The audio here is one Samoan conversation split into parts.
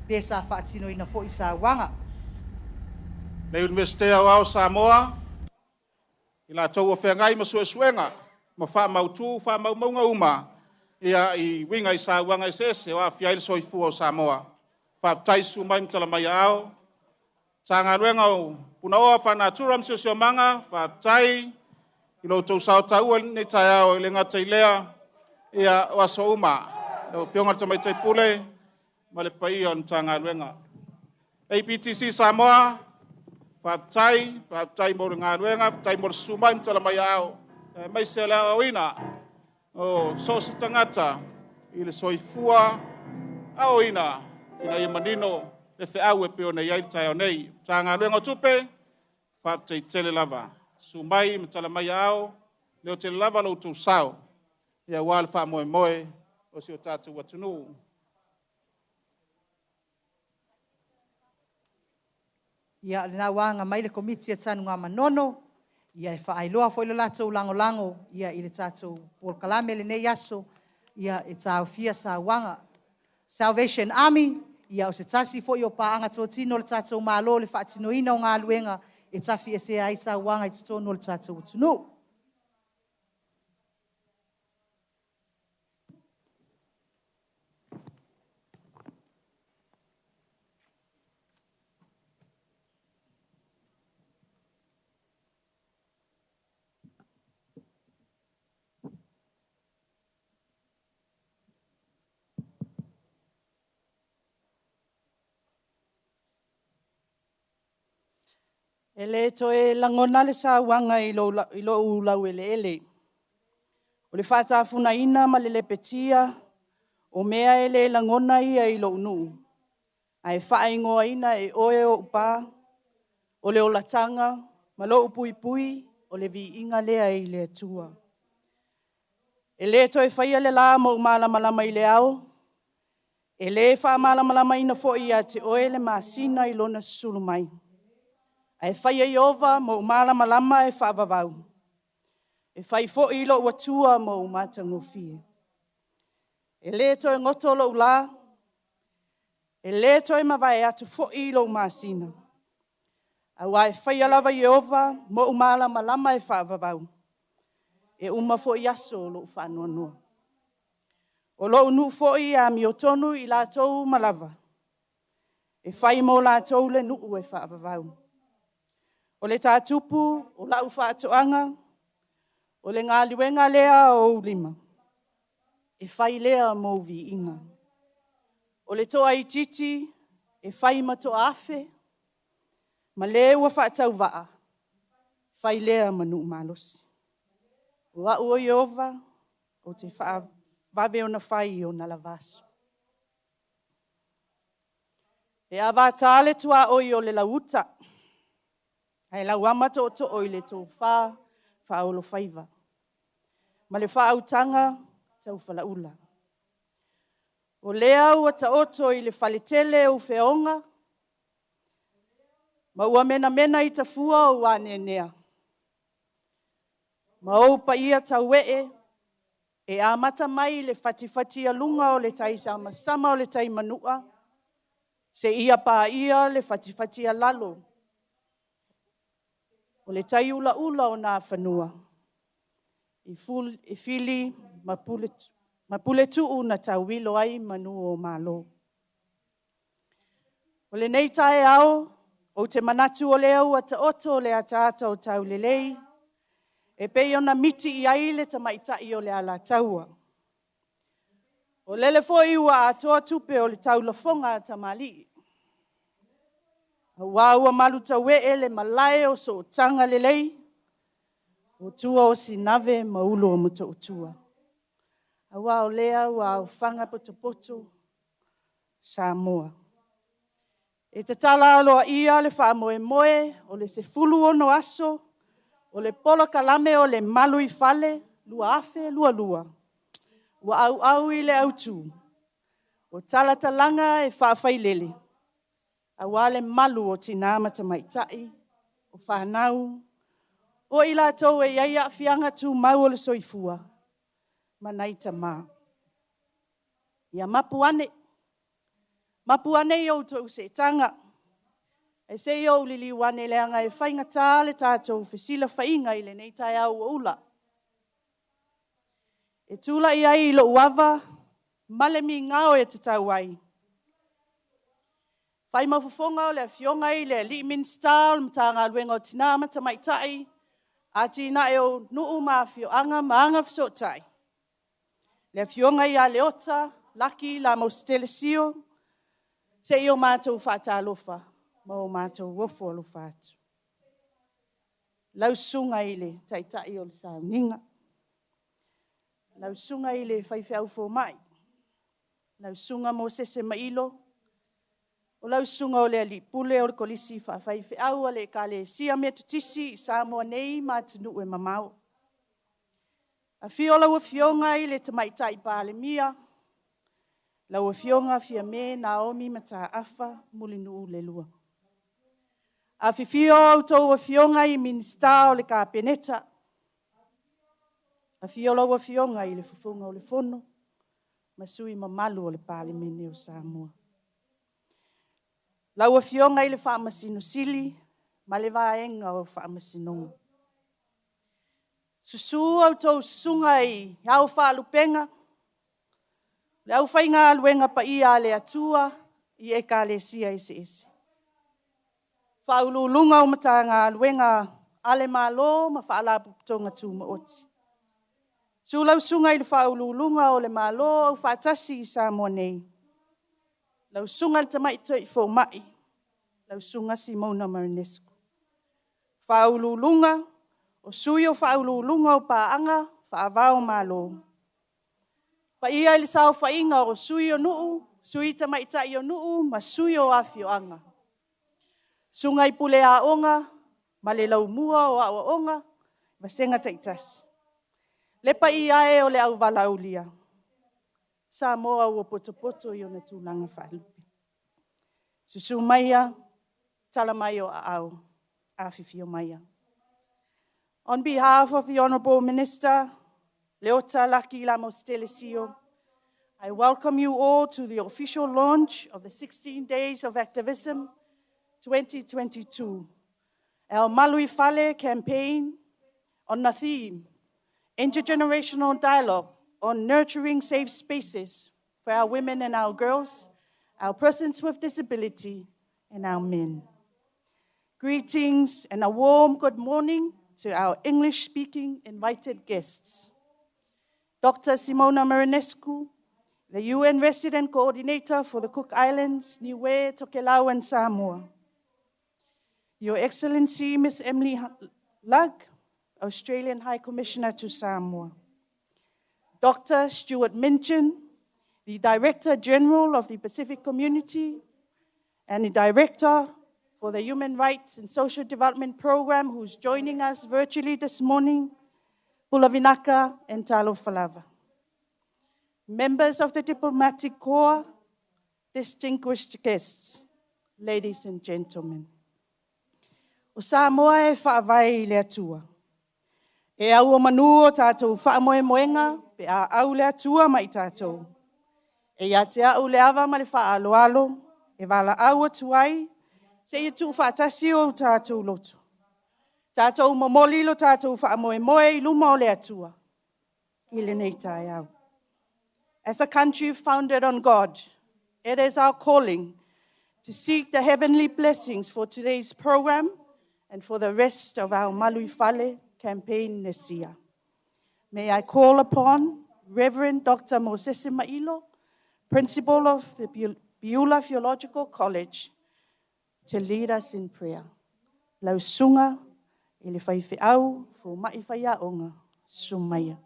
pe sa faatinoina foi sauaga. Le Iunivesite Aoao o Samoa, i latou ua feagai ma suesuega ma faamautu faamaumauga uma ia i uiga i sauaga eseese o aafia ai le soifua o Samoa. Faafetai susu mai ma tala mai aao. Matagaluega o Punaoa Faalenatura ma Siosiomaga, faafetai i lo outou sao taua i lenei taeao, e le gata i lea, ia o aso uma. Lau Afioga i le Tamaitai Pule ma le paia o le Matagaluega. APTC Samoa, faafetai, faafetai mo le galuega, faafetai mo le susu mai ma tala mai aao, aemaise o le aoaoina o so o se tagata i le soifua aoaoina ina ia manino le feau e pei ona i ai le taeao nei. Matagaluega o Tupe, faafetai tele lava, susu mai ma tala mai aao, e leo tele lava lo outou sao aua le faamoemoe o si o tatou atunuu. Ia, o lena ua aga mai le Komiti a Tanugamanono e faailoa foi le latou lagolago i le tatou polokalame i lenei aso e taofia sauaga. Salvation Army, ia o se tasi foi o paaga totino a le tatou Malo i le faatinoina o galuega e tafiesea ai sauaga i totonu o le tatou atunuu. E le toe lagona le sauaga i lou laueleele, o le faatafunaina ma le lepetia, o mea e le lagona ia i lou nuu, ae faaigoaina e oe ou pa, o le olataga ma lou puipui, o le viiga lea i le Atua. E le toe faia le la ma ou malamalama i le ao, e le faamalamalamaina foi ia te oe le masina i lona susulu mai, ae faia Ieova ma ou malamalama e faavavau, e fai foi lou Atua ma ou matagofie. E le toe goto lou la, e le toe mavae atu foi lou masina, aua e faia lava e Ieova ma ou malamalama e faavavau, e uma foi aso o lou faanoanoa. O lou nuu foi e amiotonu i latou uma lava, e fai mo latou le nuu e faavavau. O le tatupu o lau faatoaga, o le galuega lea a ou lima, e fai lea ma ou viiga. O le toaitiiti e fai ma toaafe, ma le ua faatauvaa, fai lea ma nuu malosi. O au o Ieova ou te faavave ona fai i ona lava aso. E avata le tuaoi o le lauuta, ae lauama tootoo i le tofa faaolofaiva ma le faautaga taufalaula. O lea ua taoto i le faletele ou feaoga, ma ua menamena i tafua ou anenea, ma ou paia tauee e amata mai i le fatifatialuga o le taisamasama o le tai manua, seia paia le fatifatialalo o le taiulaula o Nafanua i fili ma puletuu na tauilo ai manu o Malo. O lenei taeao, ou te manatu o lea ua taoto le ataata o taulelei e pei ona miti i ai le tamaitai o le Alataua. O lele foi ua atoa tupe o le taulafoga a tamalii, aua ua malutauee le malae o sootaga lelei o tua o Sinave ma Ulu o Motootua, aua o lea ua aofaga potopoto Samoa. E tatala aloaia le faamoemoe o le 16 aso o le polokalame o le Malu i Fale 2022, ua auau i le autu, o talatalaga e faafailele aua le malu o tina ma tamaitai, o fanau, o i latou e i ai aafiaga tumau o le soifua, ma nai tama. Ia mapu ane, Mapu ane i outou seetaga, e se i ou liliu ane leaga e faigata le tatou fesilafaiga i lenei taeao ua ula. E tulai ai i lou ava ma le migao e tatau ai. Fai ma fofoga o le Afioga i le alii Minisita o le Matagaluega o Tina ma Tamaitai, Atinae o Nuu ma Afioaga ma Agafesootai, le Afioga ia Leota Laki Lamositele Sio, se i o matou faatalofa ma o matou ofo alofa atu. Lau Susuga i le Taitai o le Sauniga, lau Susuga i le Faifeau Fomai, lau Susuga Mosese Mailo, o lau Susuga o le Alii Pule o le Kolisi Faafaifeau a le Ekalesia Metotisi i Samoa nei ma atunuu e mamao. Afio lau Afioga i le Tamaitai Palemia, lau Afioga Fiame Naomi Mataafa Mulinuu II. Afifio a outou Afioga i Minisita o le Kapeneta, afio lau Afioga i le Fofoga o le Fono ma sui usufono mamalu o le Palemene o Samoa. Lau Afioga i le Faamasino Sili ma le Vaega o Faamasinoga. Susu a outou susuga i Ao Faalupega, le aufaigaluega paia a le Atua i Ekalesia eseese, Faauluuluga o Matagaluega a le Malo ma Faalapotopotoga Tumaoti. Susu lau Susuga i le Faauluuluga o le Malo Aufaatasi i Samoa nei, lau Susuga i le Tamaitai Fomai, lau Susuga Simona Marinescu. Faauluuluga, o Sui o Faauluuluga o paaga faava-o-Malo. Paia i le saofaiga o Sui o Nuu, Sui Tamaitai o nuu ma Sui o afioaga. Susuga i Pule Aoga ma le laumua o aoaoga, vasega taitasi. Le paia e o le auvalaaulia, Samoa ua potopoto i ona tulaga faalupe. Susu maia, tala mai o aao, afifio maia. On behalf of the Honourable Minister, Leota Laki Lamositele Sio, I welcome you all to the official launch of the 16 Days of Activism 2022. Our Malu i Fale campaign on the theme, Intergenerational Dialogue on Nurturing Safe Spaces for our women and our girls, our persons with disability, and our men. Greetings and a warm good morning to our English-speaking invited guests. Dr. Simona Marinescu, the UN Resident Coordinator for the Cook Islands, Niue, Tokelau, and Samoa. Your Excellency, Ms. Emily Lugg, Australian High Commissioner to Samoa. Dr. Stuart Minchin, the Director General of the Pacific Community and the Director for the Human Rights and Social Development Program, who's joining us virtually this morning, Pulavinaka and Talo Falava. Members of the Diplomatic Corps, distinguished guests, ladies and gentlemen. O Samoa e faavae i le Atua. E au o manu o tatou faamoemoega pe a au le Atua ma i tatou. E ia te au le ava ma le faaaloalo e valaau atu ai seia tuufaatasi o tatou loto. Tatou momoli lo tatou faamoemoe i luma o le Atua i lenei taeao. As a country founded on God, it is our calling to seek the heavenly blessings for today's program and for the rest of our Malu i Fale campaign this year. May I call upon Reverend Dr. Mosese Mailo, Principal of the Beulah Theological College, to lead us in prayer. Lau susuga i le faifeau, fomai faiaoga, susu maia.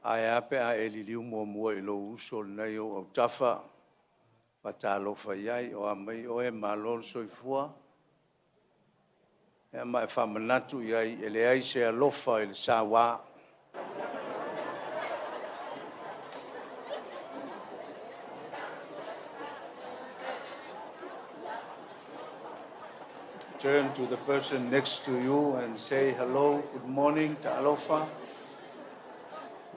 Ae a pe a e liliu muamua i lou uso lenei i ou autafa, faatalofa i ai, o a mai oe, malo le soifua. Ia ma e faamanatu i ai e leai se alofa i le sauā. Turn to the person next to you and say hello, good morning, ta'alofa.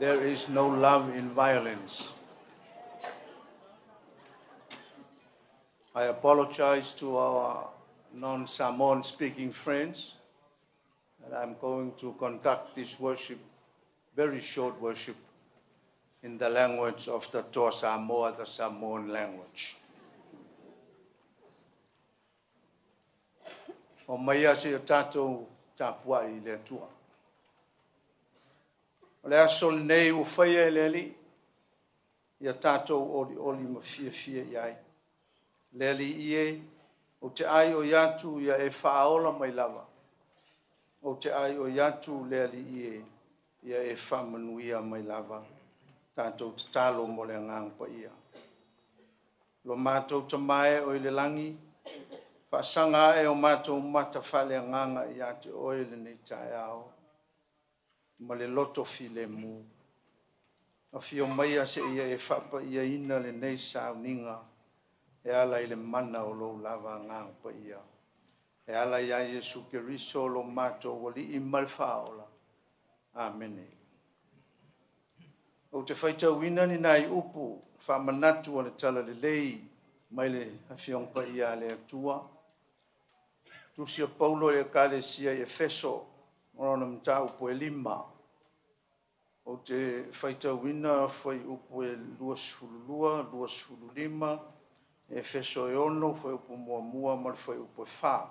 There is no love in violence. I apologize to our non-Samoan speaking friends that I'm going to conduct this worship, very short worship, in the language of the Toa Samoa, the Samoan language. O mai se o tātou tapuai i le Atua. O le aso lenei ua faia e le Alii, ia tātou olioli ma fiafia i ai. Le Alii e, ou te aioi atu ia e faaola mai lava. Ou te aioi atu le Alii e, ia e faamanuia mai lava. Tātou tatalo mo le Agaga Paia. Lo matou Tama e o i le lagi, faasaga ae o matou mata faaleagaga ia te oe lenei taeao, ma le loto filemu. Afio maia seia e faapaiaina lenei sauniga e ala i le mana o lou lava Agaga Paia. E ala ia Iesu Keriso lo matou Alii ma le Faaola. Amene. Ou te faitauina ni nai upu faamanatu o le Talalelei mai le Afioga Paia a le Atua. Tusi a Paulo i le Ekalesia i Efeso, o lona mataupu e 5. Ou te faitauina fuaiupu e 22, 25, Efeso e 6, fuaiupu 1 ma le fuaiupu e 4.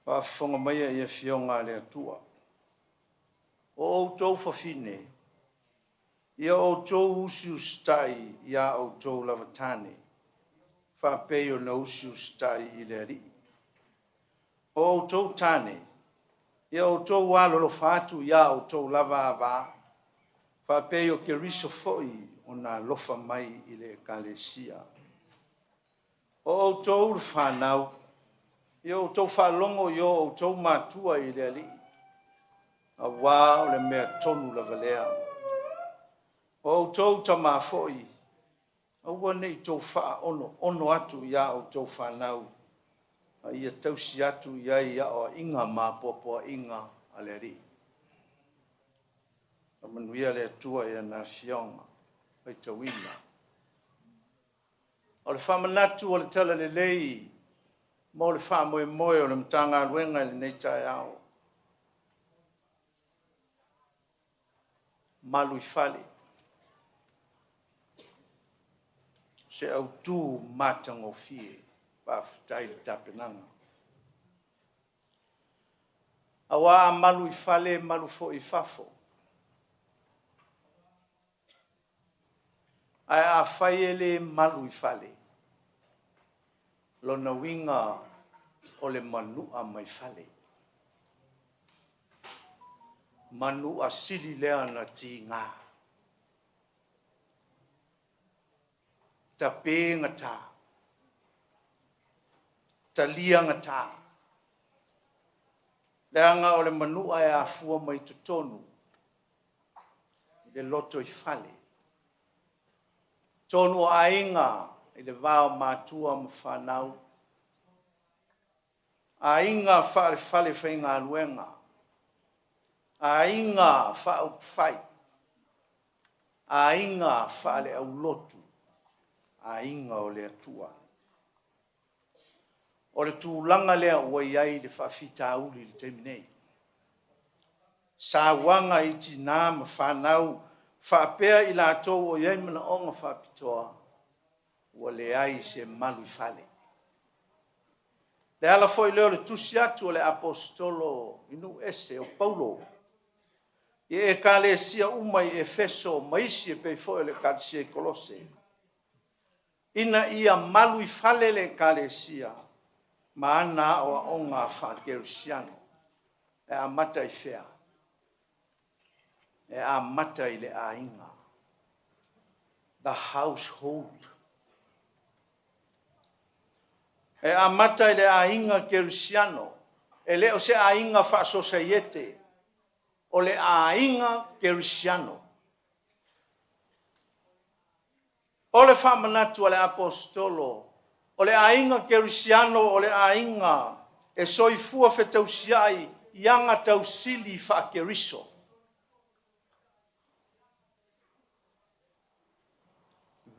Faafofoga maia i afioga a le Atua. O outou fafine, ia outou usiusitai ia outou lava tane, faapei ona usiusitai i le Alii. O outou tane, ia outou alolofa atu ia outou lava ava, faapei o Keriso foi ona alofa mai i le Ekalesia. O outou le whanau, ia outou faalogo i o outou matua i le Alii, auā o le mea tonu lava lea. O outou tamā foi, aua ne i tou faaonoono atu ia outou whanau, a ia tausi atu i ai aoaiga ma apoapoaiga a le Alii. Faamanuia le Atua i ana afioga faitauina. O le faamanatu o le Talalelei mo le faamoemoe o le Matagaluega i lenei taeao. Malu i fale. Se autu matagofie. Faafetai le tapenaga. Auā malu i fale, malu foi i fafo. Ae afai e le malu i fale, lona uiga o le manua mai fale. Manua sili lea na tiga. Tape gata. Talia gata. Leaga o le manua e afua mai totonu i le loto i fale. Tonu o aiga i le va o matua ma whanau. Aiga whale whaingaluenga. Aiga whaupwhai. Aiga whale aulotu. Aiga o le Atua. O le tulaga lea ua i ai le faafitauli i le taimi nei. Sauaga i tinā ma fanau faapea i latou o i ai manaoga faapitoa, ua leai se malu i fale. Le ala foi lea o le tusi atu o le aposetolo i nuu ese o Paulo, i ekalesia uma i Efeso ma isi e pei foi o le ekalesia i Kolose, ina ia malu i fale le ekalesia ma ana aoaoga faakerisiano. E amata i fea? E amata i le aiga. The household. E amata i le aiga kerisiano, e le o se aiga faasosaiete, o le aiga kerisiano. O le faamanatu a le Aposetolo, o le aiga kerisiano o le aiga e soifua fetausiai i aga tausili faa-Keriso.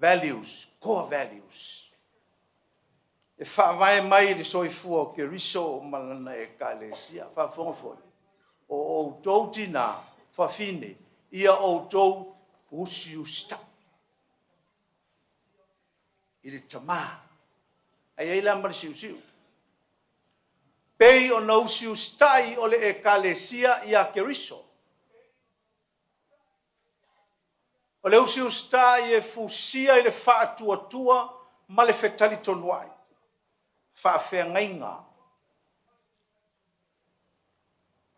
Values, core values. E faavae mai i le soifua o Keriso ma lana ekalesia. Faafofoga foi, o outou tinā, fafine, ia outou usiusitai i le tamā. Ae i ai la ma le siusiu. Pei ona usiusitai o le ekalesia ia Keriso. O le usiusitai e fusia i le faatuatua ma le fetalitonuai. Faafeagaiga.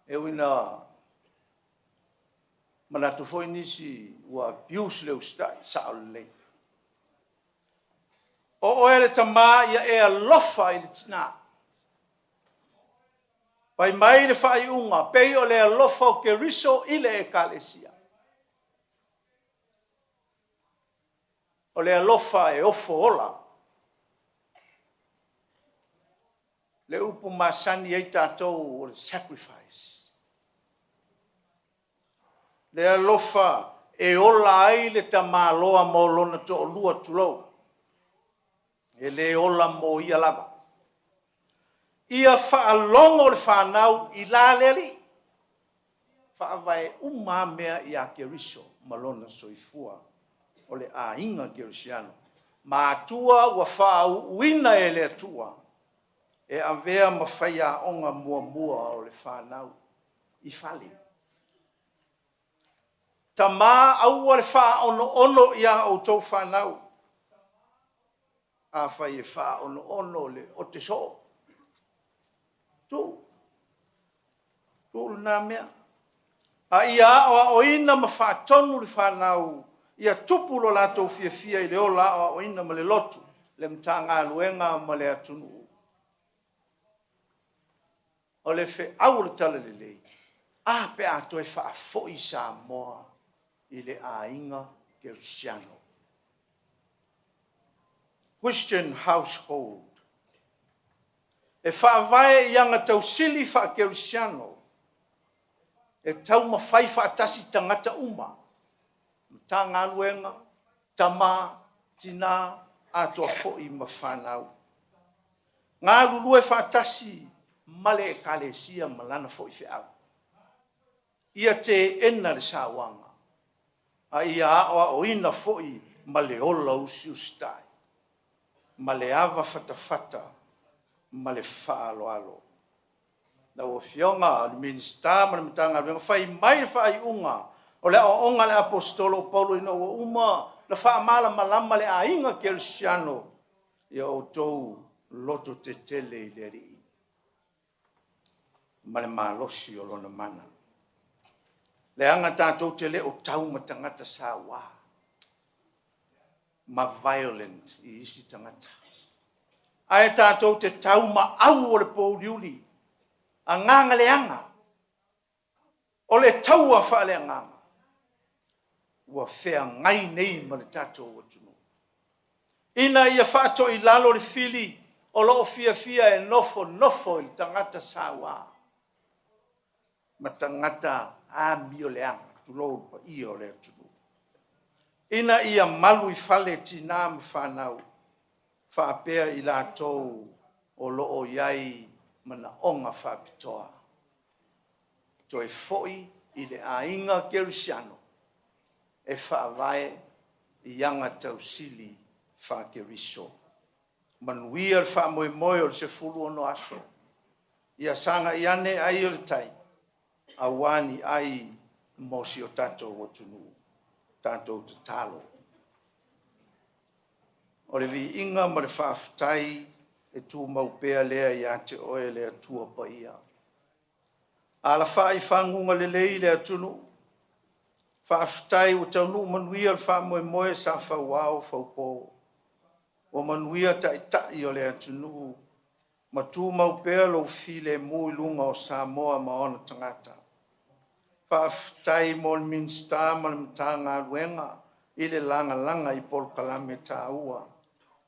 E ui ina manatu foi nisi ua abuse le usitai, sao lelei. O oe le tamā ia e alofa i le tinā. Fai mai le faaiuga, pei o le alofa o Keriso i le ekalesia. O le alofa e ofo ola. Le upu masani ai tatou o le sacrifice. Le alofa e ola ai le tamaloa mo lona toalua, tulou. E le ola mo ia lava. Ia faalogo le fanau i la le alii. Faavae uma lava mea ia Keriso ma lona soifua. O le aiga kerisiano. Matua ua faauuina e le Atua e avea ma faiaoga muamua o le fanau i fale. Tamā aua le faaonoono iā outou fanau. Afai e faaonoono le ote soo, tuu, tuu lena mea. A ia aoaoina ma faatonu le fanau, ia tupu lo latou fiafia i le ola aoaoina ma le lotu, le Matagaluega ma le atunuu. O le feau o le Talalelei, a pe a toe faafoi Samoa i le aiga kerisiano. Christian household. E faavae i aga tausili faakerisiano, e taumafai faatasi tagata uma, Matagaluega, tama, tina, atoa foi ma fanau. Galulue faatasi ma le ekalesia ma lana foi feau. Ia teena le sauaga, a ia aoaoina foi ma le ola usiusitai, ma le ava fatafata ma le faaaloalo. Lau Afioga i le Minisita ma le Matagaluega, fai mai le faaiuga o le aoaoga a le Aposetolo o Paulo ina ua uma ona faamalamalama le aiga kerisiano, ia outou lototetele i le Alii ma le malosi o lona mana. Leaga tatou te le o tau ma tagata sauā ma violent i isi tagata. Ae tatou te tau ma au o le pōuliuli, agaga leaga, o le taua faaleagaga ua feagai nei ma le tatou atunuu. Ina ia faatoilalo le fili o lo o fiafia e nofonofo i le tagata sauā ma tagata amioleaga, tulou le paia o le atunuu. Ina ia malu i fale tinā ma fanau, faapea i latou o lo o i ai manaoga faapitoa. Toe foi i le aiga kerisiano e faavae i aga tausili faa-Keriso. Manuia le faamoemoe o le 16 aso. Ia sagai ane ai o le tai, aua ni ai mo si o tatou atunuu. Tatou tatalo. O le viiga ma le faafetai e tumau pea lea ia te oe le Atua Paia. Alafai i faguga lelei le atunuu. Faafetai ua taunuu manuia le faamoemoe sa fauao faupo. Ua manuia taitai o le atunuu. Ma tumau pea lou filemu i luga o Samoa ma ona tagata. Faafetai mo le Minisita ma le Matagaluega i le lagalaga i polokalame taua,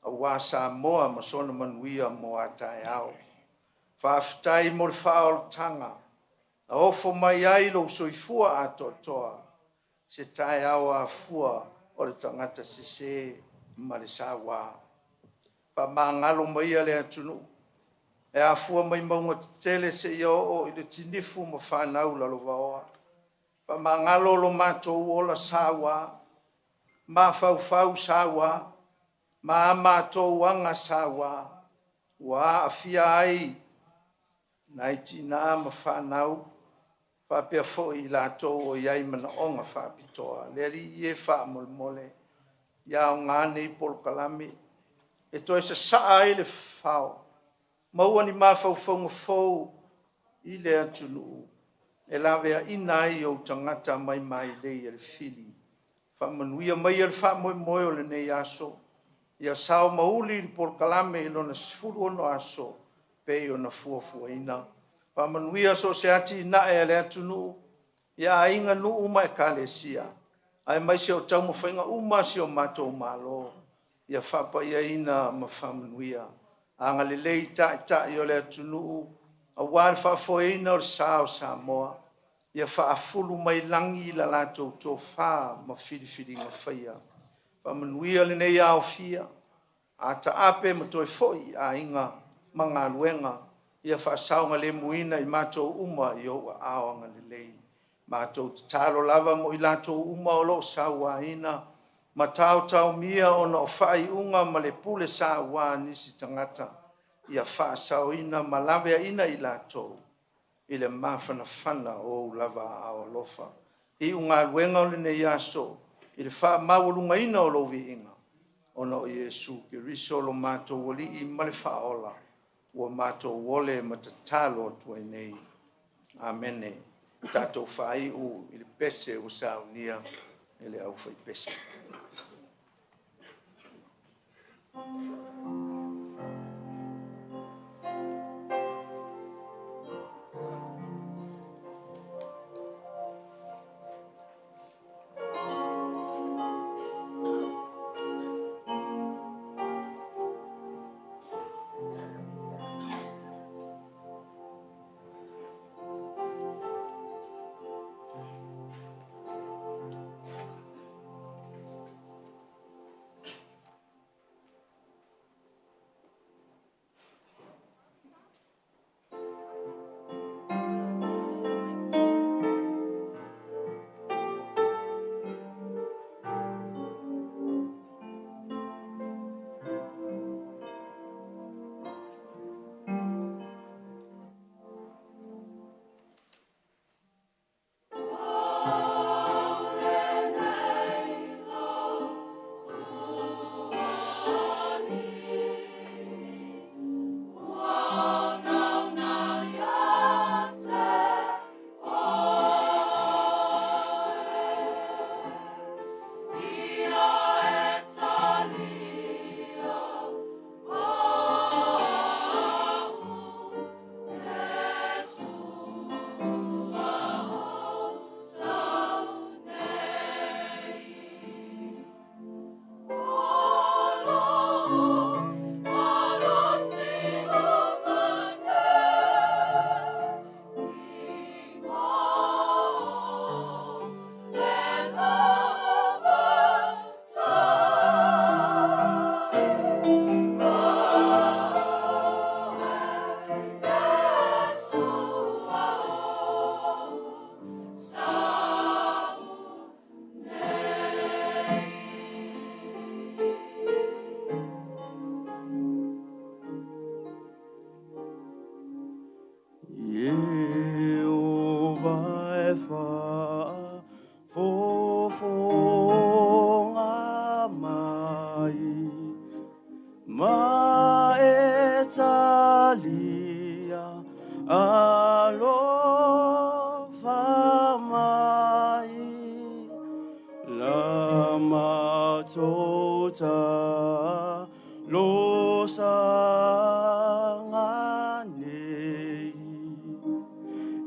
aua Samoa ma sona manuia mo a taeao. Faafetai mo le faaolataga, na ofo mai ai lou soifua atoatoa, se taeao afua o le tagata sese ma le saua. Faamagalo maia le atunuu, e afua mai mauga tetele seia oo i tinifu ma fanau lalovaoa. Faamagalo lo matou ola saua, mafaufau saua, ma a matou aga saua, ua aafia ai nai tina ma fanau, faapea foi i latou o i ai manaoga faapitoa. Le Alii e, faamolemole, ia aoga nei polokalame e toe sasaa ai le fao, maua ni mafaufauga fou i le atunuu e laveaina ai ou tagata mai mailei a le fili. Faamanuia maia le faamoemoe o lenei aso, ia sao ma uli le polokalame i lona 16 aso pei ona fuafuaina. Faamanuia so o se atinae a le atunuu i aiga, nuu ma ekalesia, aemaise o taumafaiga uma a si o matou Malo, ia faapaiaina ma faamanuia. Agalelei i taitai o le atunuu, aua le faafoeina o le sa o Samoa, ia faafulu mai lagi la latou tofa ma filifiliga faia. Faamanuia lenei aofia, a taape ma toe foi i aiga ma galuega, ia faasaogalemuina i matou uma i ou aao agalelei. Matou tatalo lava mo i latou uma o lo o sauaina ma taotaomia ona o faaiuga ma le pule saua a nisi tagata, ia faasaoina ma laveaina i latou i le mafanafana o ou lava aao alofa. Iu galuega o lenei aso i le faamaualugaina o lou viiga, ona o Iesu Keriso lo matou Alii ma le Faaola, ua matou ole ma tatalo atu ai nei. Amene. Tatou faaiu i le pese ua saunia e le aufaipese.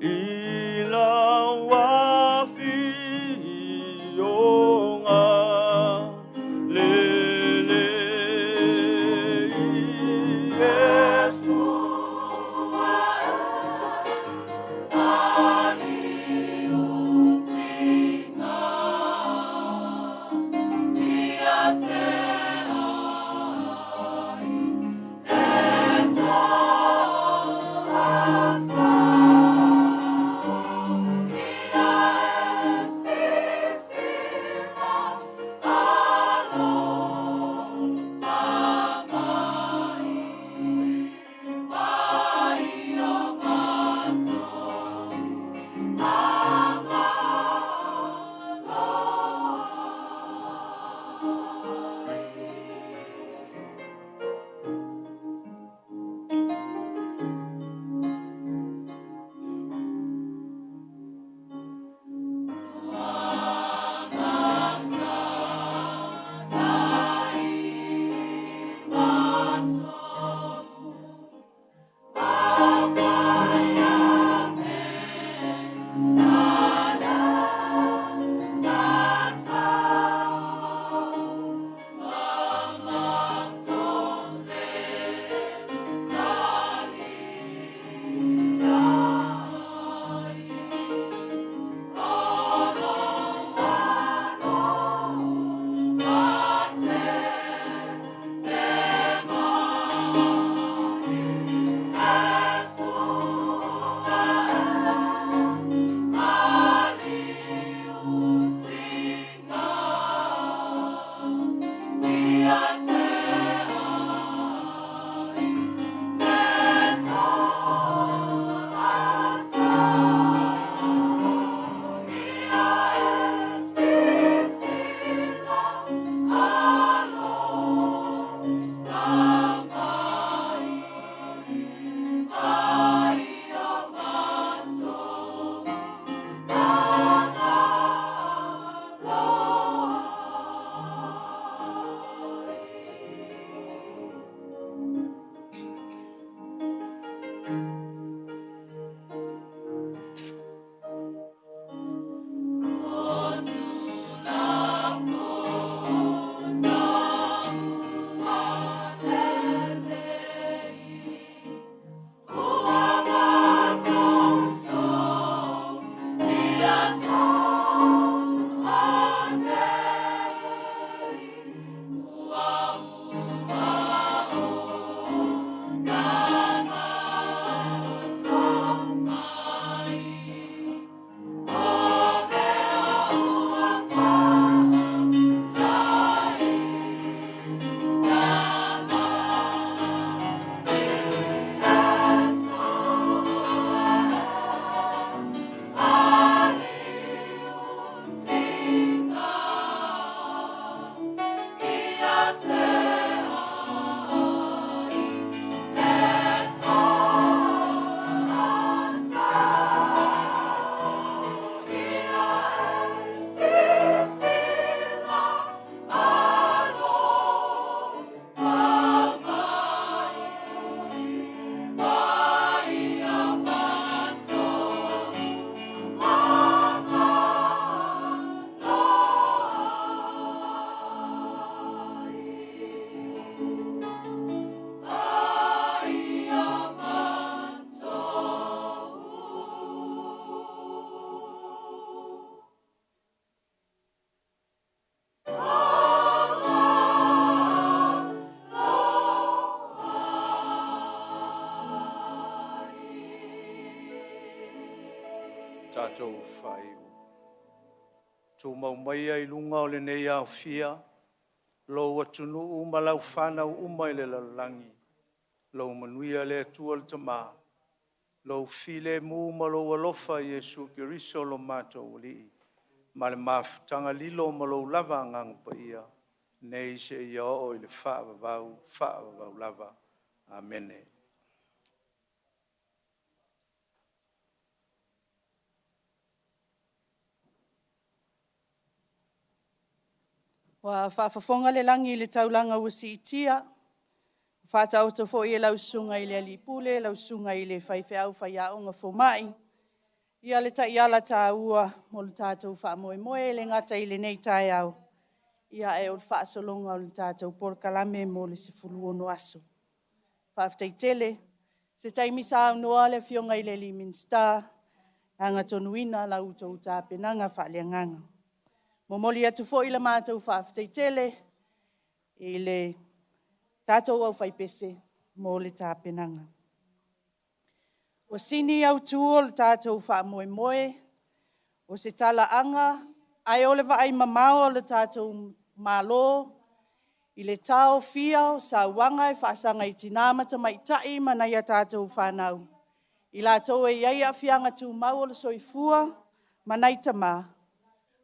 I lau afioga lelei Iesu. Tatou faaiu. Tumau maia i luga o lenei aofia, lou atunuu ma lau fanau uma i le lalolagi, lou manuia le Atua le Tama, lou filemu ma lou alofa Iesu Keriso lo matou Alii, ma le mafutaga lilo ma lou lava Agaga Paia, nei seia oo i le faavavau, faavavau lava. Amene. Ua faafofoga le lagi i le taulaga ua siitia, ua faataoto foi e lau susuga i le alii pule, lau susuga i le faifeau faiaoga fomai. Ia le taiala tāua mo le tātou faamoemoe e le gata i lenei taeao, ia ae o le faasologa o le tatou polokalame mo le 16 aso. Faafetai tele. Se taimi saunoa le Afioga i le Minisita e agatonuina la outou tapenaga faaleagaga. Momoli atu foi le matou faafetai tele i le tatou aufaipese mo le tapenaga. Ua sini autu o le tatou faamoemoe, o se talaaga ae o le vaai mamao a le tatou Malo i le taofia o sauaga e faasaga i tina ma tamaitai ma nai a tatou fanau, i latou e i ai aafiaga tumau o le soifua ma nai tama,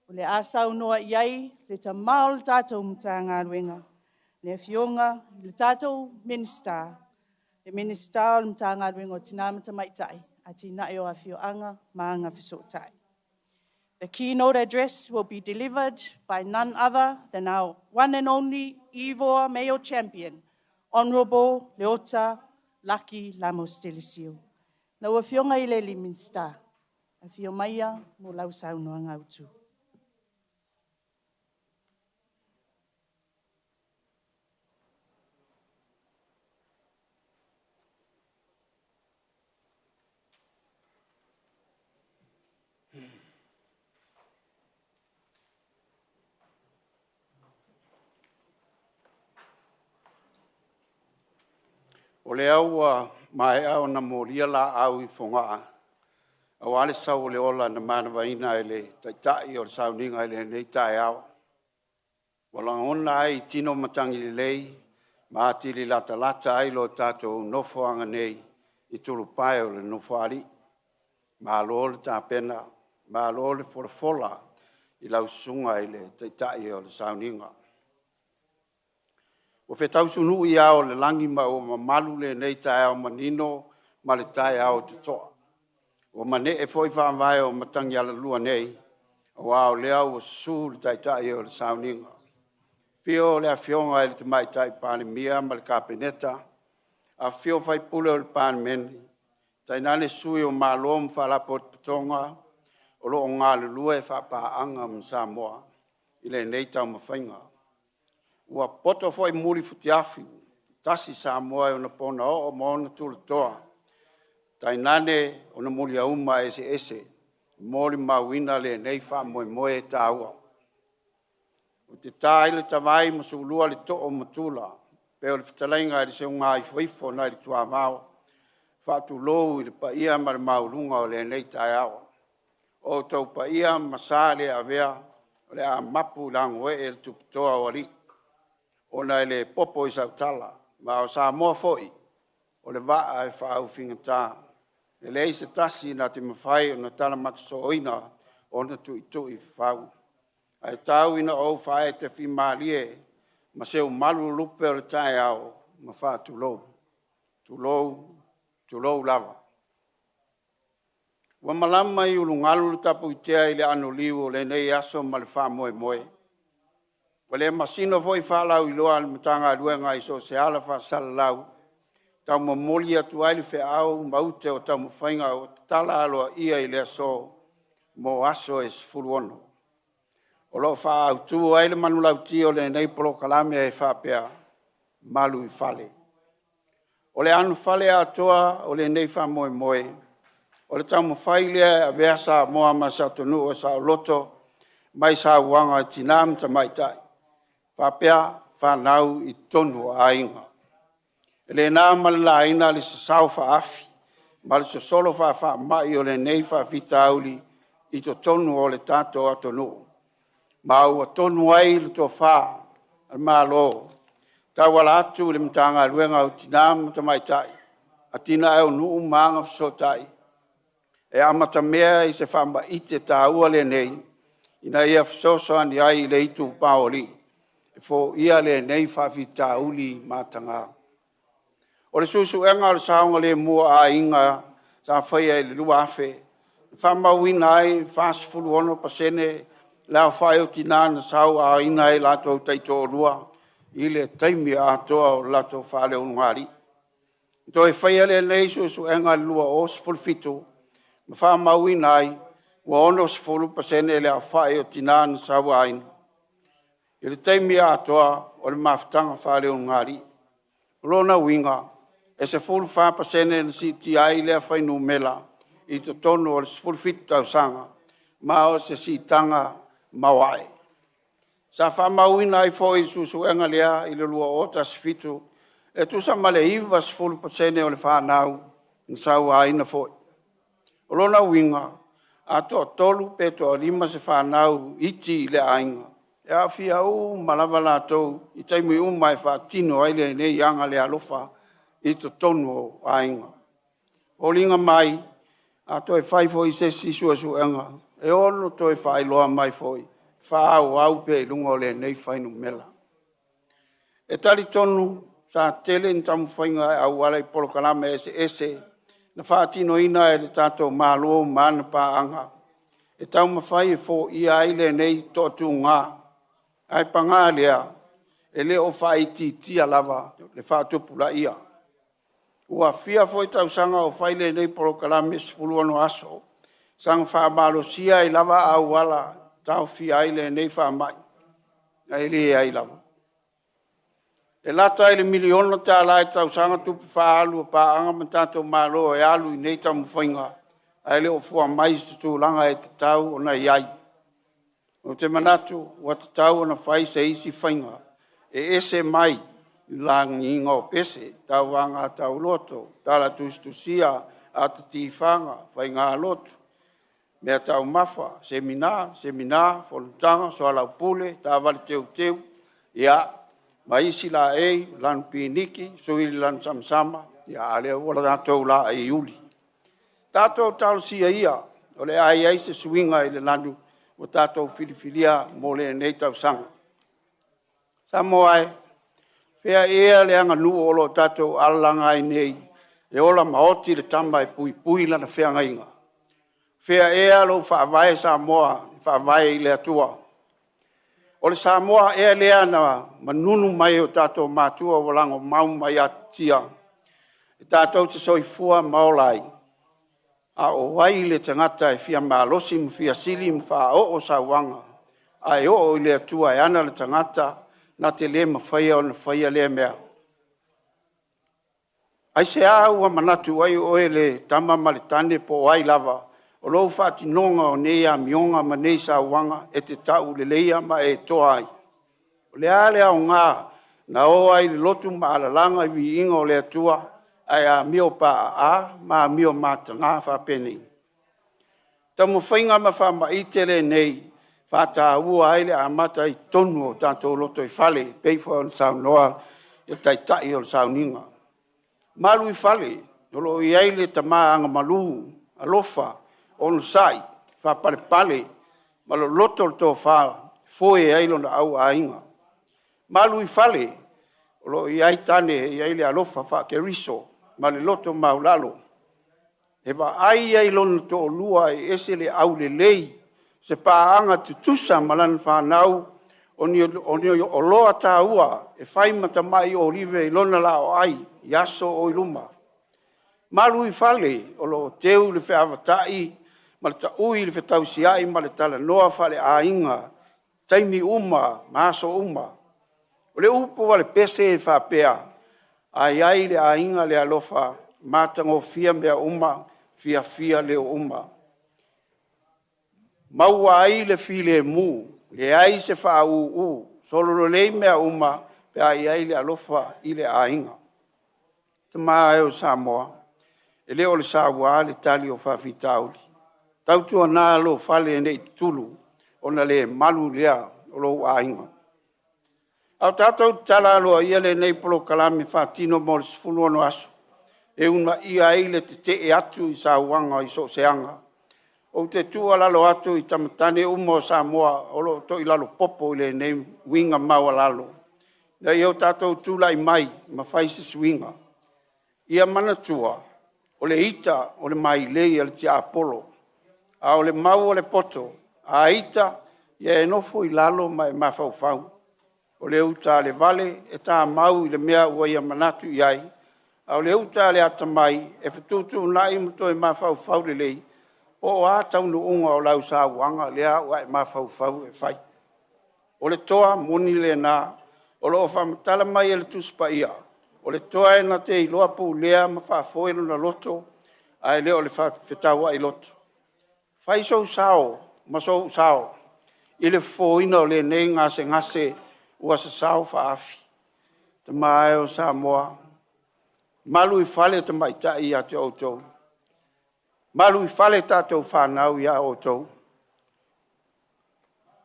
o le a saunoa i ai le tama o le tatou Matagaluega, le Afioga i le tatou Minisita, le Minisita o le Matagaluega o Tina ma Tamaitai, Atinae o Afioaga ma Agafesootai. The keynote address will be delivered by none other than our one and only Ivor Male Champion, Honorable Leota Laki Lamos-Delesio. Lau Afioga i le Minisita, afio maia mo lau saunoaga autu. O lea ua maea ona molia laau i Fogaa aua le sau o le ola na manavaina e le Taitai o le sauniga i lenei taeao. Ua lagona ai i tino matagi lelei ma atili latalata ai lo tatou nofoaga nei i tulupae o le Nofoalii. Malo le tapena, malo le folafola i lau susuga i le Taitai o le sauniga. Ua fetausunui ao o le lagi ma ua mamalu lenei taeao manino ma le taeao totoa. Ua manee foi faavae o Matagialalua nei, aua o lea ua susu le Taitai o le sauniga. Afio le Afioga i le Tamaitai Palemia ma le Kapeneta, afifio sui usufono o le Palemene, tainane sui o Malo ma Faalapotopotoga o lo o galulue faapaaga ma Samoa i lenei taumafaiga. Ua poto foi muli futiafu, tasi Samoa i ona ponaoo ma ona tulatoa, tainane ona muliauma eseese, molimauina lenei faamoemoe taua. Ou te ta ai le tavai ma sulua le too o Matula, pei o le fetalaiga i le seuga ifoifo nai le tuavao, faatulou i le paia ma le maualuga o lenei taeao. O outou paia ma sa le avea, o le a mapu i lagoee le tupetoa o alii, ona e le popo i sautala, ma o Samoa foi, o le vaa e faaufigata. E leai se tasi na te mafai ona talamatasooina ona tuitui fafau. Ae tau ina ou faaetefimalie ma seumalu lupe o le taeao ma faatulou. Tulou, tulou lava. Ua malama i ulugalu le tapuitea i le anoliu o lenei aso ma le faamoemoe. Ua le masino foi faalauiloa a le Matagaluega i so o se ala faasalalau, taumomoli atu ai le feau ma ute o taumafaiga ua tatala aloaia i le aso mo aso e 16. O lo o faaautu ai le manulauti o lenei polokalame e faapea, malu i fale. O le anofale atoa o lenei faamoemoe, o le taumafai lea e avea Samoa ma se atunuu e saoloto mai sauaga i tina ma tamaitai, faapea fanau i totonu o aiga. E le na ma le laina le sasao faaafi ma le sosolo faafaamai o lenei faafitauli i totonu o le tatou atunuu, ma ua tonu ai le tofa a le Malo tauala atu i le Matagaluega o Tina ma Tamaitai, Atinae o Nuu ma Agafesootai, e amatamea i se faamaite taua lenei ina ia fesoasoani ai i le itupa o alii e foia lenei faafitauli mataga. O le suesuega o le saogalemu o aiga sa faia i le 2000, na faamauina ai e 46% le aofai o tina na sauaina e latou taitoalua i le taimi atoa o le latou faaleulugalii. Na toe faia lenei suesuega i le 2017, ma faamauina ai ua 60% le aofai o tinā na sauaina i le taimi atoa o le mafutaga faaleulugalii. O lona uiga, e 14% na siitia ai lea fuainumera i totonu o le 17 tausaga, ma o se siitaga maoae. Sa faamauina ai foi i le suesuega lea i le 2017, e tusa ma le 90% o le fanau na sauaina foi. O lona uiga, a toatolu pe toalima se fanau iti i le aiga, e aafia uma lava latou i taimi uma e faatino ai lenei aga le alofa i totonu o aiga. E foliga mai, a toe fai foi se isi suesuega, e ono toe faailoa mai foi, faaauau pea i luga o lenei fuainumera. E talitonu sa tele ni taumafaiga e auala i polokalame eseese na faatinoina e le tatou Malo ma ana paaga e taumafai e foia ai lenei toatuga, ae paga lea, e le o faaitiitia lava le faatupulaia. Ua fia foi tausaga o fai lenei polokalame 16 aso, saga faamalosia ai lava auala e taofia ai lenei faamai, ae leai lava. E lata i le $1 miliona i le tausaga tupe faaalu a paaga ma tatou Malo e alu i nei taumafaiga, ae le o fua mai i se tulaga e tatau ona i ai. Ou te manatu ua tatau ona fai se isi faiga e ese mai le lagiina o pese, tauvaga tauloto, tala tusitusia, ata tifaga, faigalotu, meataumafa, semina, semina, fonotaga, soalaupule, taavale teuteu, ma isi laei, lanu piniki, sui le lanu samasama, a o lea ua tatou laei uli. Tatou talosia ia, o le a i ai se suiga i le lanu ua tatou filifilia mo lenei tausaga. Samoa e, fea ea le aganuu o lo o tatou alalaga ai nei e ola maoti le tama e puipui lana feagaiga? Fea ea lou faavae Samoa e faavae i le Atua? O le Samoa ea lea na manunu mai e o tatou matua ua lagomau mai atutia e tatou te soifua ma ola ai? A o ai le tagata e fia malosi ma fia sili ma faaoo sauaga, ae oo i le Atua e ana le tagata na te le mafaia ona faia lea mea? Aisea ua manatu ai oe le tama ma le tane po o ai lava, o lou faatinoga o nei amioga ma nei sauaga e te tauleleia ma e toa ai? O le a le aoga na o ai i le lotu ma alalaga i viiga o le Atua, ae amio paaa ma amio mataga faapenei? Taumafaiga ma faamaite lenei faataua ai le amata i totonu o tatou lotoifale, pei foi ona saunoa le Taitai o le sauniga. Malu i fale, o lo o i ai le tama agamalu, alofa, onosai, faapalepale, ma loloto le tofa, foe ai lona auaiga. Malu i fale, o lo o i ai tane e i ai le alofa faakeriso ma le loto maulalo, e vaai ai lona toalua e ese le aulelei, se paaga tutusa ma lana fanau, o ni oloa taua e fai ma tamai olive i lona laoai i aso o i luma. Malu i fale, o lo o teu le feavatai ma le taui i le fetausiai ma le talanoa faaleaiga, taimi uma ma aso uma. O le upu a le pese e faapea, a i ai le aiga le alofa, matagofie mea uma, fiafia leo uma. Maua ai le filemu, leai se faaūū, sololelei mea uma pe a i ai le alofa i le aiga. Tama e o Samoa, e le o le saua le tali o faafitauli. Tautuana lou fale ne i tutulu, ona le malu lea o lou aiga. A o tatou tatala aloaia lenei polokalame faatino mo le 16 aso, e uunaia ai le tetee atu i sauaga i so o se aga. Ou te tuualalo atu i tamatane uma o Samoa o lo o toilalo popo i lenei uiga maualalo, ina ia o tatou tulai mai ma fai se suiga. Ia manatua, o le ita o le mailei a le tiapolo, a o le mau a le poto, a ita, ia e nofo i lalo ma e mafaufau. O le uta a le vale e tamau i le mea ua ia manatu i ai, a o le uta a le atamai e fetuutuunai ma toe mafaufau lelei Po o a taunuuga o lau sauaga lea ua e mafaufau e fai. O le toa moni lena o lo o faamatala mai e le Tusi Paia, o le toa e na te iloa pulea ma faafoe lona loto, ae le o le fetauai loto. Fai sou sao ma sou sao i le fofoina o lenei gasegase ua sasao faaafi. Tama e o Samoa, malu i fale tamaitai ia te outou, malu i fale tatou fanau ia outou,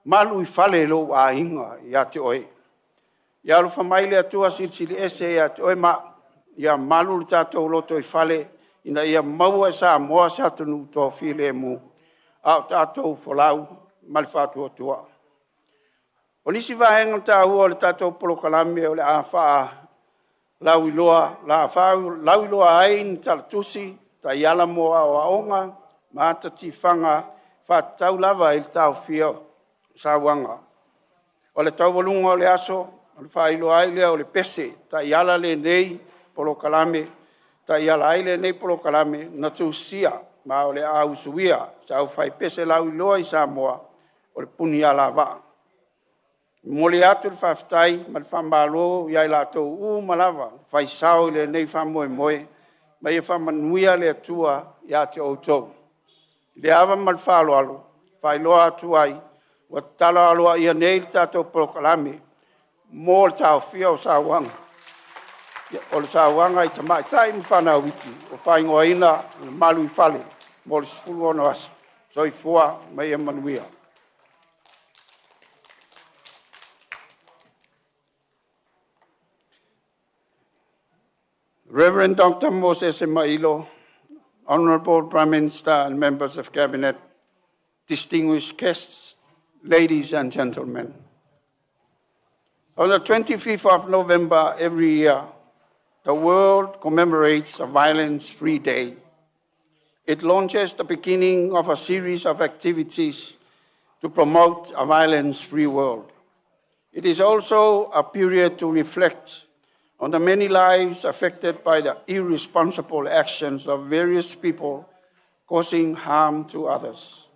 malu i fale lou aiga ia te oe. Ia alofa mai le Atua Silisili Ese ia te oe ma au, ia malu le tatou lotoifale ina ia maua e Samoa se atunuu toafilemu, a o tatou folau ma le faatuatua. O nisi vaega taua o le tatou polokalame o le a faalauiloa ai ni talatusi, taiala mo aoaoga ma ata tifaga faatatau lava i le taofia o sauaga. O le taualuga o le aso, ona faailoa ai lea o le pese, taiala ai lenei polokalame na tusia ma o le a usuia e le aufaipese lauiloa i Samoa, o le Punialavaa. E momoli atu le faafetai ma le faamalo ia i latou uma lava na fai sao i lenei faamoemoe, ma ia faamanuia le Atua ia te outou. I le ava ma le faaaloalo, e faailoa atu ai, ua tatala aloaia nei le tatou polokalame mo le taofia o sauaga i tamaitai ma fanau iti, ua faaigoaina o le Malu i Fale mo le 16 aso. Soifua ma ia manuia. Reverend Dr. Mosese Ma'ilo, Honorable Prime Minister and members of Cabinet, distinguished guests, ladies and gentlemen. On the 25th of November every year, the world commemorates a violence-free day. It launches the beginning of a series of activities to promote a violence-free world. It is also a period to reflect on the many lives affected by the irresponsible actions of various people causing harm to others.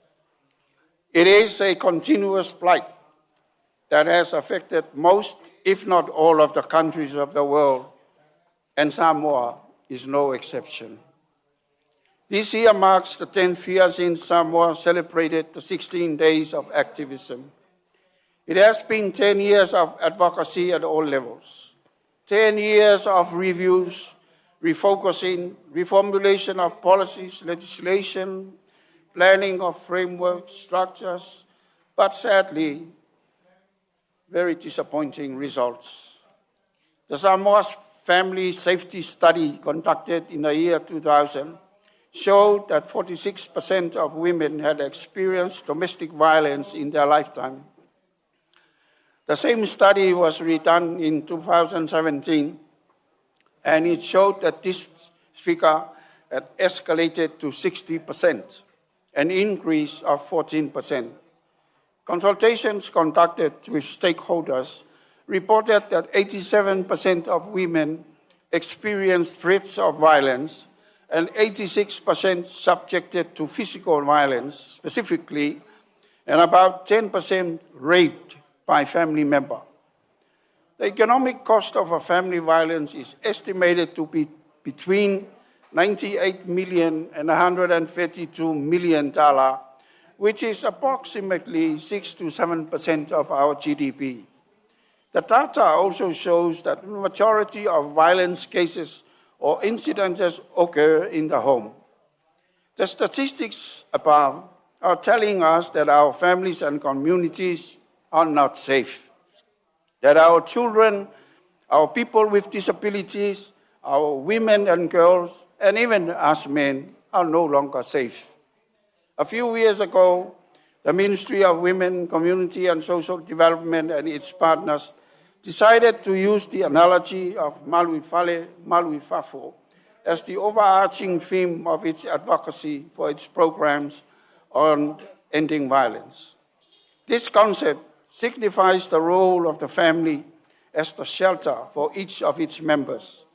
It is a continuous plight that has affected most, if not all, of the countries of the world, and Samoa is no exception. This year marks the 10th year since Samoa celebrated the 16 days of activism. It has been 10 years of advocacy at all levels, 10 years of reviews, refocusing, reformulation of policies, legislation, planning of frameworks, structures, but sadly, very disappointing results. The Samoa Family Safety Study conducted in the year 2000 showed that 46% of women had experienced domestic violence in their lifetime. The same study was redone in 2017, and it showed that this figure had escalated to 60%, an increase of 14%. Consultations conducted with stakeholders reported that 87% of women experienced threats of violence and 86% subjected to physical violence specifically, and about 10% raped by family member. The economic cost of a family violence is estimated to be between $98 million and $132 million, which is approximately 6 to 7% of our GDP. The data also shows that the majority of violence cases or incidences occur in the home. The statistics above are telling us that our families and communities are not safe, that our children, our people with disabilities, our women and girls, and even us men are no longer safe. A few years ago, the Ministry of Women, Community and Social Development and its partners decided to use the analogy of Malu i Fale, Malu i Fafo as the overarching theme of its advocacy for its programs on ending violence. This concept signifies the role of the family as the shelter for each of its members.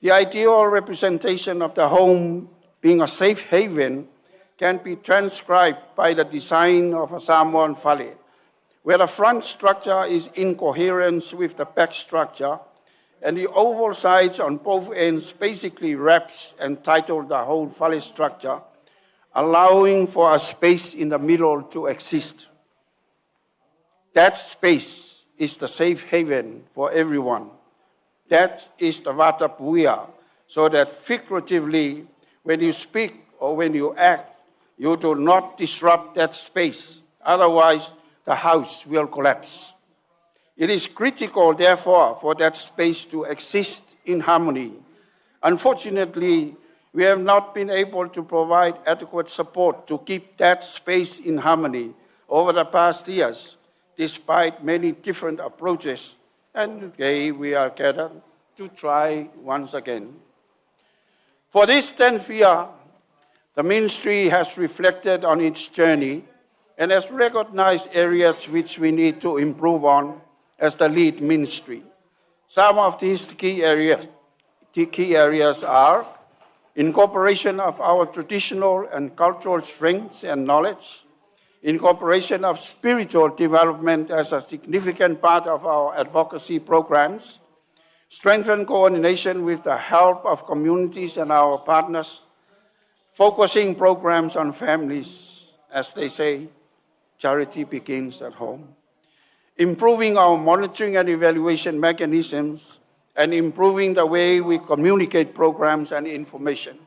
The ideal representation of the home being a safe haven can be transcribed by the design of a Samoan fale, where the front structure is in coherence with the back structure, and the oval sides on both ends basically wraps and title the whole fale structure, allowing for a space in the middle to exist. That space is the safe haven for everyone. That is the Vatapuia, so that figuratively, when you speak or when you act, you do not disrupt that space. Otherwise, the house will collapse. It is critical, therefore, for that space to exist in harmony. Unfortunately, we have not been able to provide adequate support to keep that space in harmony over the past years, despite many different approaches. And today we are gathered to try once again. For this 10th year, the ministry has reflected on its journey and has recognized areas which we need to improve on as the lead ministry. Some of these key areas, the key areas are incorporation of our traditional and cultural strengths and knowledge, incorporation of spiritual development as a significant part of our advocacy programs, strengthen coordination with the help of communities and our partners, focusing programs on families, as they say, charity begins at home, improving our monitoring and evaluation mechanisms, and improving the way we communicate programs and information.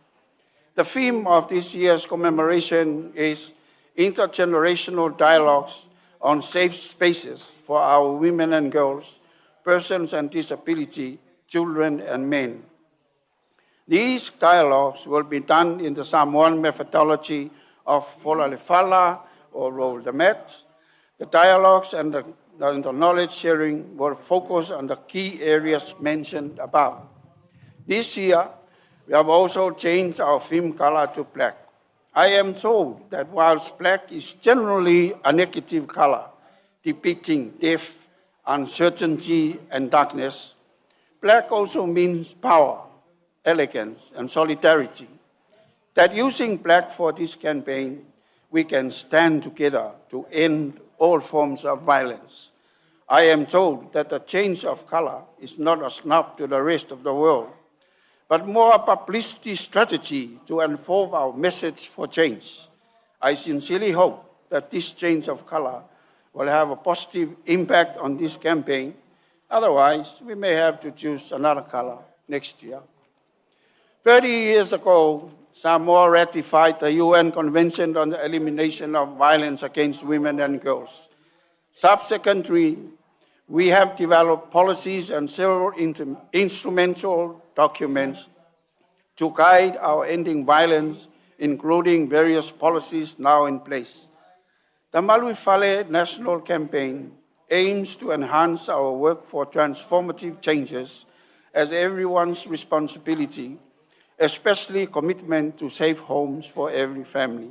The theme of this year's commemoration is intergenerational dialogues on safe spaces for our women and girls, persons and disability, children and men. These dialogues will be done in the Samoan methodology of Folalefala or Roll the Mat. The dialogues and the knowledge sharing will focus on the key areas mentioned above. This year, we have also changed our theme color to black. I am told that whilst black is generally a negative color, depicting death, uncertainty, and darkness, black also means power, elegance, and solidarity. That using black for this campaign, we can stand together to end all forms of violence. I am told that the change of color is not a snub to the rest of the world, but more a publicity strategy to unfold our message for change. I sincerely hope that this change of color will have a positive impact on this campaign. Otherwise, we may have to choose another color next year. 30 years ago, Samoa ratified the UN Convention on the Elimination of Violence Against Women and Girls. Subsequently, we have developed policies and several instrumental documents to guide our ending violence, including various policies now in place. The Maluifale National Campaign aims to enhance our work for transformative changes as everyone's responsibility, especially commitment to safe homes for every family.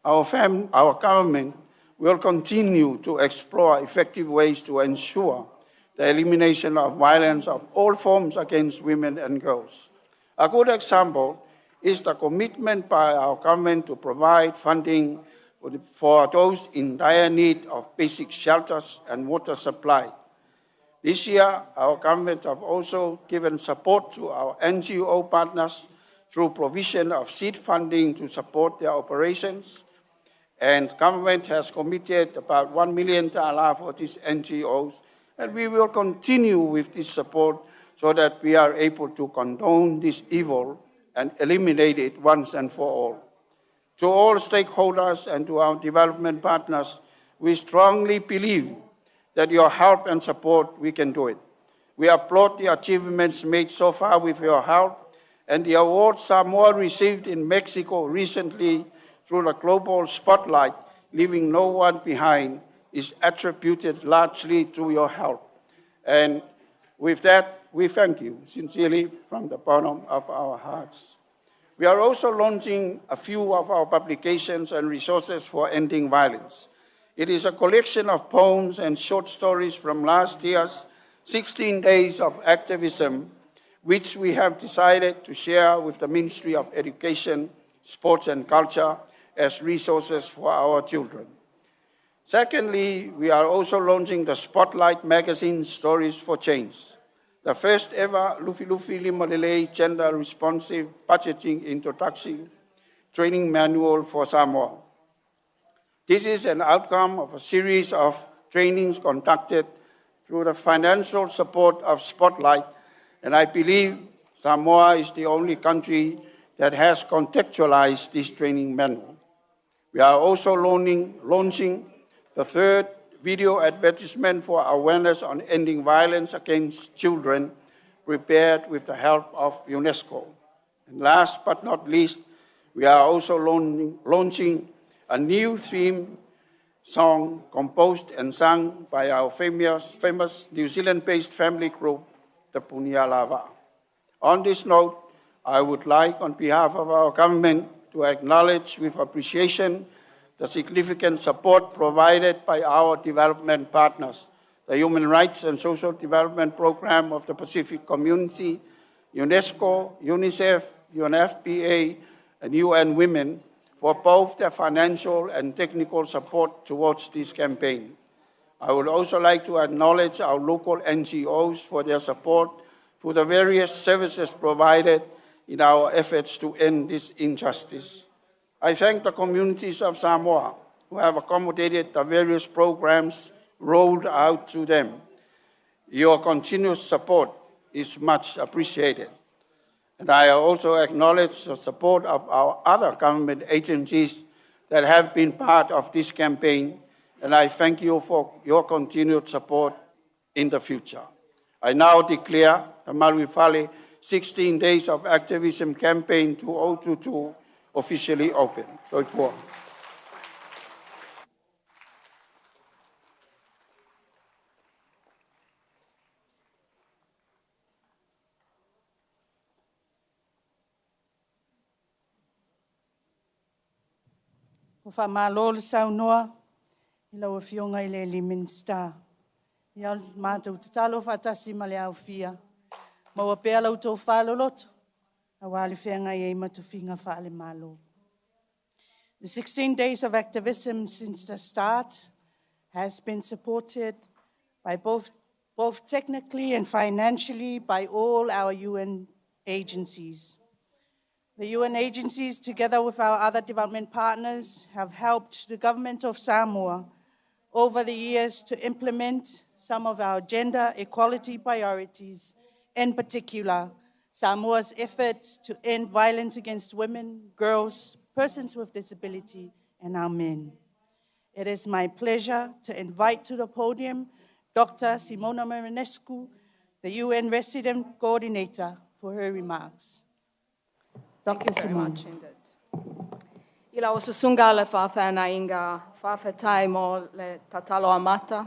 Our, our government will continue to explore effective ways to ensure the elimination of violence of all forms against women and girls. A good example is the commitment by our government to provide funding for those in dire need of basic shelters and water supply. This year, our government have also given support to our NGO partners through provision of seed funding to support their operations. And government has committed about $1 million for these NGOs. And we will continue with this support so that we are able to condone this evil and eliminate it once and for all. To all stakeholders and to our development partners, we strongly believe that your help and support, we can do it. We applaud the achievements made so far with your help and the awards Samoa received in Mexico recently through the global spotlight, leaving no one behind, is attributed largely to your help. And with that, we thank you sincerely from the bottom of our hearts. We are also launching a few of our publications and resources for ending violence. It is a collection of poems and short stories from last year's 16 days of activism, which we have decided to share with the Ministry of Education, Sports and Culture as resources for our children. Secondly, we are also launching the Spotlight Magazine Stories for Change, the first ever Lufilufi Limalelei gender responsive budgeting introduction training manual for Samoa. This is an outcome of a series of trainings conducted through the financial support of Spotlight, and I believe Samoa is the only country that has contextualized this training manual. We are also launching the third video advertisement for awareness on ending violence against children, prepared with the help of UNESCO. And last but not least, we are also launching a new theme song composed and sung by our famous, famous New Zealand-based family group, the Punialava. On this note, I would like, on behalf of our government, to acknowledge with appreciation the significant support provided by our development partners, the Human Rights and Social Development Program of the Pacific Community, UNESCO, UNICEF, UNFPA, and UN Women for both their financial and technical support towards this campaign. I would also like to acknowledge our local NGOs for their support for the various services provided in our efforts to end this injustice. I thank the communities of Samoa who have accommodated the various programs rolled out to them. Your continuous support is much appreciated. And I also acknowledge the support of our other government agencies that have been part of this campaign, and I thank you for your continued support in the future. I now declare the Maluifale 16 Days of Activism Campaign 2022 officially open. Soifua. Ua faamalo le saunoa i lau Afioga i le Minisita. Ia, matou tatalo faatasi ma le aofia, maua pea lau tofa loloto, aua le feagai ai ma tofiga faale-Malo. The 16 days of activism since the start has been supported by both technically and financially by all our UN agencies. The UN agencies, together with our other development partners, have helped the government of Samoa over the years to implement some of our gender equality priorities, in particular, Samoa's efforts to end violence against women, girls, persons with disability, and our men. It is my pleasure to invite to the podium Dr. Simona Marinescu, the UN Resident Coordinator, for her remarks. Dr. Thank you very Simona. much indeed. I lau susuga le faafeagaiga faafetai mo le tatalo amata.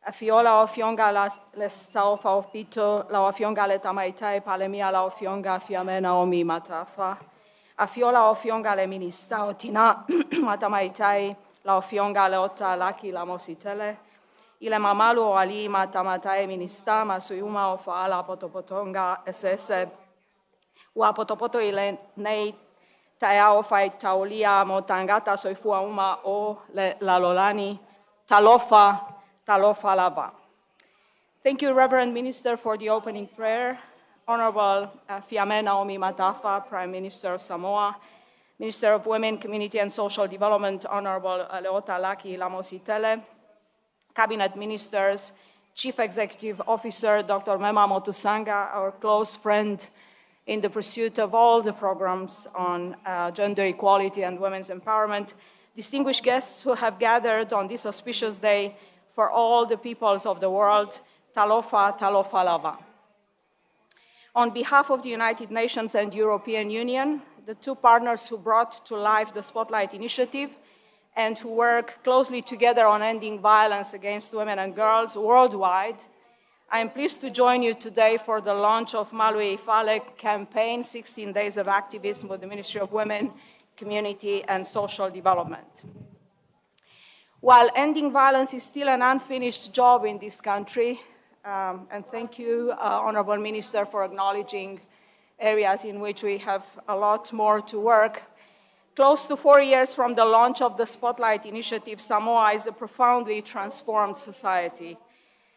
Afio lau Afioga la, le Sao Faapito, lau Afioga le Tamaitai Palemia, lau Afioga Fiame Naomi Mataafa. Afio lau Afioga le Minista o Tina ma Tamaitai, lau Afioga Leota Laki Lamositele. I le mamalu o alii ma tamaitai Minista ma sui uma o Faalapotopotoga eseese ua potopoto i lenei taeao faitaulia mo tagata soifua uma o le lalolagi. Talofa, talofa lava. Thank you, Reverend Minister, for the opening prayer. Honorable Fiame Naomi Mataafa, Prime Minister of Samoa, Minister of Women, Community and Social Development, Honorable Leota Laki Lamositele, Cabinet Ministers, Chief Executive Officer Dr. Mema Motusaga, our close friend in the pursuit of all the programs on gender equality and women's empowerment, distinguished guests who have gathered on this auspicious day for all the peoples of the world, Talofa, Talofa Lava. On behalf of the United Nations and European Union, the two partners who brought to life the Spotlight Initiative and who work closely together on ending violence against women and girls worldwide, I am pleased to join you today for the launch of Malu i Fale campaign, 16 Days of Activism with the Ministry of Women, Community and Social Development. While ending violence is still an unfinished job in this country, and thank you, Honorable Minister, for acknowledging areas in which we have a lot more to work. Close to 4 years from the launch of the Spotlight Initiative, Samoa is a profoundly transformed society.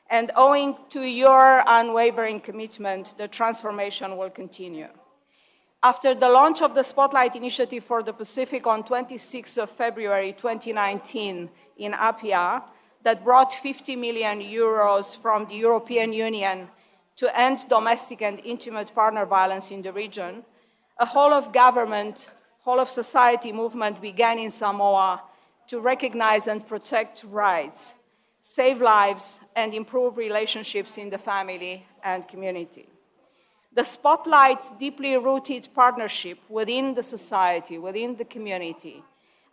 And owing to your unwavering commitment, the transformation will continue. After the launch of the Spotlight Initiative for the Pacific on 26 of February 2019 in Apia, that brought 50 million euros from the European Union to end domestic and intimate partner violence in the region, a whole of government, whole of society movement began in Samoa to recognize and protect rights, save lives, and improve relationships in the family and community. The Spotlight deeply rooted partnership within the society, within the community,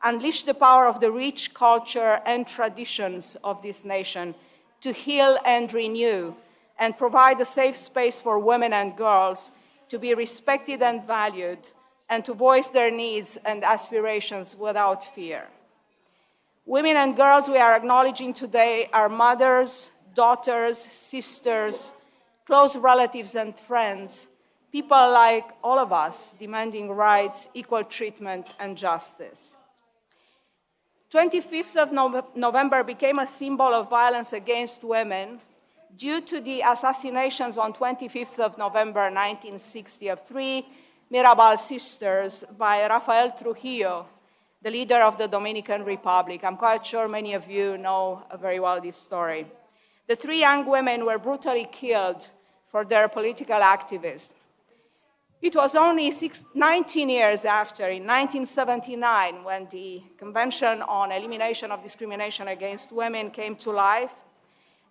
unleashed the power of the rich culture and traditions of this nation to heal and renew and provide a safe space for women and girls to be respected and valued and to voice their needs and aspirations without fear. Women and girls we are acknowledging today are mothers, daughters, sisters, close relatives and friends, people like all of us demanding rights, equal treatment, and justice. 25th of November became a symbol of violence against women due to the assassinations on 25th of November 1960 of three Mirabal sisters by Rafael Trujillo, the leader of the Dominican Republic. I'm quite sure many of you know very well this story. The three young women were brutally killed for their political activism. It was only 19 years after, in 1979, when the Convention on Elimination of Discrimination Against Women came to life,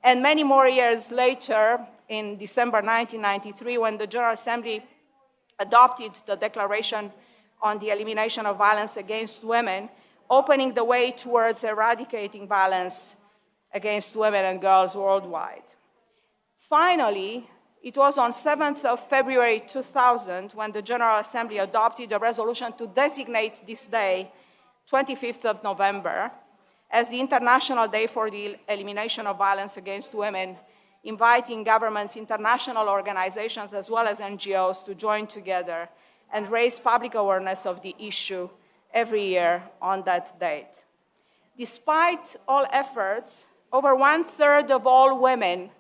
and many more years later, in December 1993, when the General Assembly adopted the Declaration on the Elimination of Violence Against Women, opening the way towards eradicating violence against women and girls worldwide. Finally, it was on 7th of February 2000 when the General Assembly adopted a resolution to designate this day, 25th of November, as the International Day for the Elimination of Violence Against Women, inviting governments, international organizations, as well as NGOs to join together and raise public awareness of the issue every year on that date. Despite all efforts, over 1/3 of all women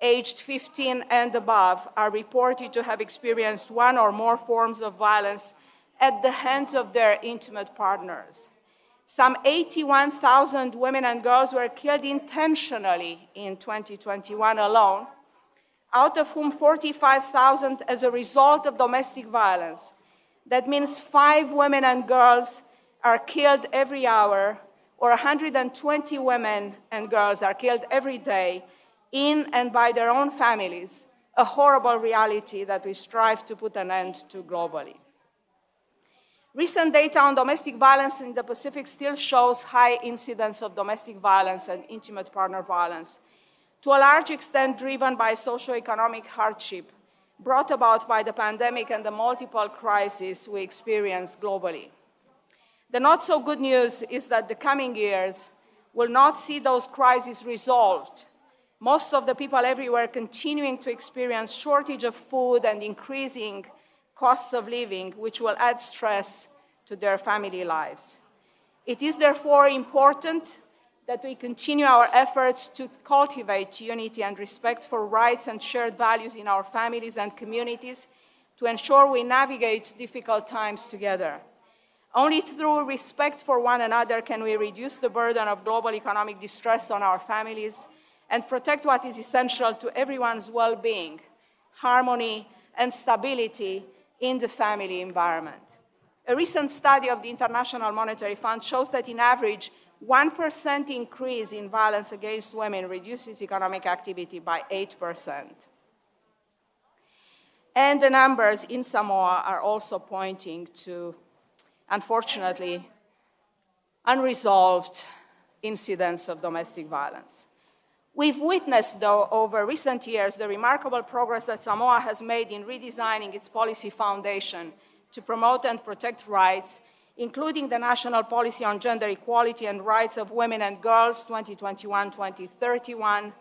aged 15 and above are reported to have experienced one or more forms of violence at the hands of their intimate partners. Some 81,000 women and girls were killed intentionally in 2021 alone, out of whom 45,000 as a result of domestic violence. That means 5 women and girls are killed every hour, or 120 women and girls are killed every day in and by their own families, a horrible reality that we strive to put an end to globally. Recent data on domestic violence in the Pacific still shows high incidence of domestic violence and intimate partner violence, to a large extent driven by socioeconomic hardship brought about by the pandemic and the multiple crises we experience globally. The not so good news is that the coming years will not see those crises resolved. Most of the people everywhere continuing to experience shortage of food and increasing costs of living, which will add stress to their family lives. It is therefore important that we continue our efforts to cultivate unity and respect for rights and shared values in our families and communities to ensure we navigate difficult times together. Only through respect for one another can we reduce the burden of global economic distress on our families and protect what is essential to everyone's well-being, harmony, and stability in the family environment. A recent study of the International Monetary Fund shows that in average, 1% increase in violence against women reduces economic activity by 8%. And the numbers in Samoa are also pointing to, unfortunately, unresolved incidents of domestic violence. We've witnessed, though, over recent years, the remarkable progress that Samoa has made in redesigning its policy foundation to promote and protect rights, including the National Policy on Gender Equality and Rights of Women and Girls 2021-2031,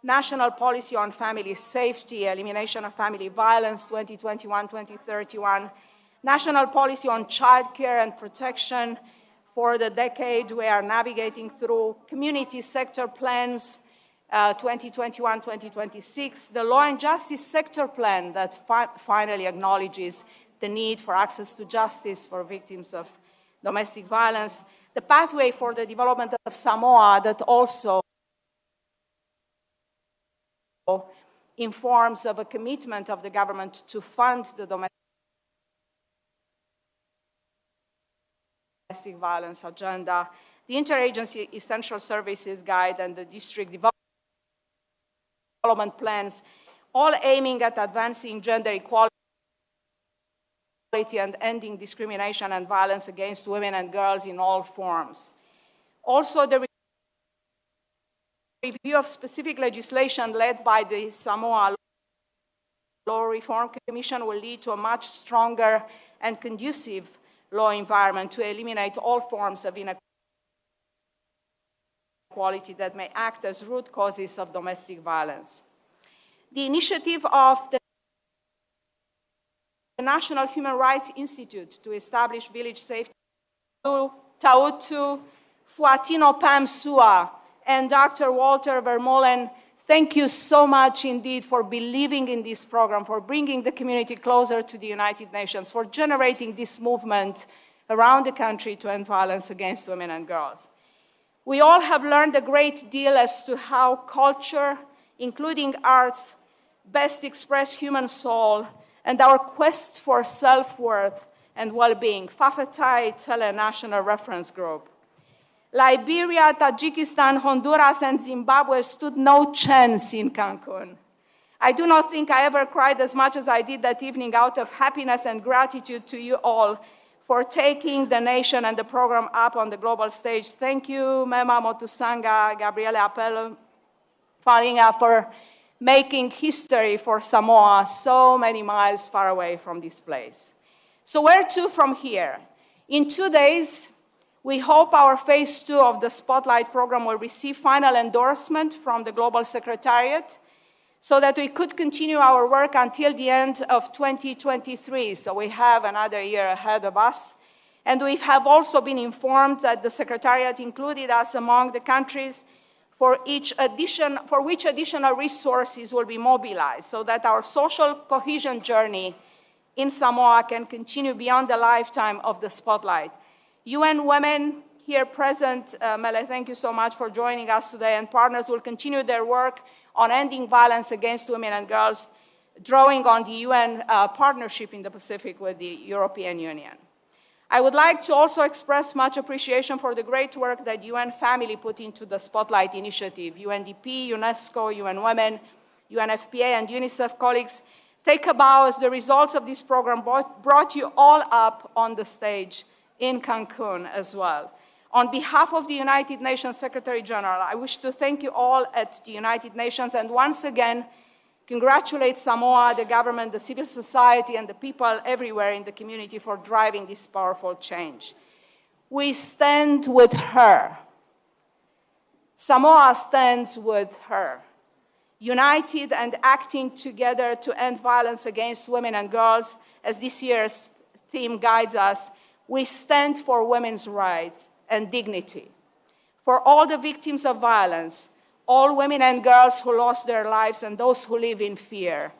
National Policy on Family Safety, Elimination of Family Violence 2021-2031, national policy on child care and protection for the decade we are navigating through, community sector plans 2021-2026, the law and justice sector plan that finally acknowledges the need for access to justice for victims of domestic violence, the pathway for the development of Samoa that also informs of a commitment of the government to fund the domestic violence agenda, the Interagency Essential Services Guide, and the District Development Plans, all aiming at advancing gender equality and ending discrimination and violence against women and girls in all forms. Also, the review of specific legislation led by the Samoa Law Reform Commission will lead to a much stronger and conducive law environment to eliminate all forms of inequality that may act as root causes of domestic violence. The initiative of the National Human Rights Institute to establish village safety, Tautu, Fuatino Pam Sua, and Dr. Walter Vermeulen, thank you so much indeed for believing in this program, for bringing the community closer to the United Nations, for generating this movement around the country to end violence against women and girls. We all have learned a great deal as to how culture, including arts, best express human soul and our quest for self-worth and well-being. Fa'afetai Tele National Reference Group. Liberia, Tajikistan, Honduras, and Zimbabwe stood no chance in Cancun. I do not think I ever cried as much as I did that evening out of happiness and gratitude to you all for taking the nation and the program up on the global stage. Thank you, Mema Motusaga, Gabriele Appel, Falinga, for making history for Samoa so many miles far away from this place. So where to from here? In 2 days, we hope our phase 2 of the Spotlight program will receive final endorsement from the Global Secretariat so that we could continue our work until the end of 2023. So we have another year ahead of us. And we have also been informed that the Secretariat included us among the countries for which additional resources will be mobilized so that our social cohesion journey in Samoa can continue beyond the lifetime of the Spotlight. UN Women here present, Mele, thank you so much for joining us today, and partners will continue their work on ending violence against women and girls, drawing on the UN partnership in the Pacific with the European Union. I would like to also express much appreciation for the great work that UN family put into the Spotlight Initiative. UNDP, UNESCO, UN Women, UNFPA, and UNICEF colleagues, take a bow as the results of this program brought you all up on the stage in Cancun as well. On behalf of the United Nations Secretary General, I wish to thank you all at the United Nations and once again congratulate Samoa, the government, the civil society, and the people everywhere in the community for driving this powerful change. We stand with her. Samoa stands with her, united and acting together to end violence against women and girls, as this year's theme guides us. We stand for women's rights and dignity. For all the victims of violence, all women and girls who lost their lives and those who live in fear,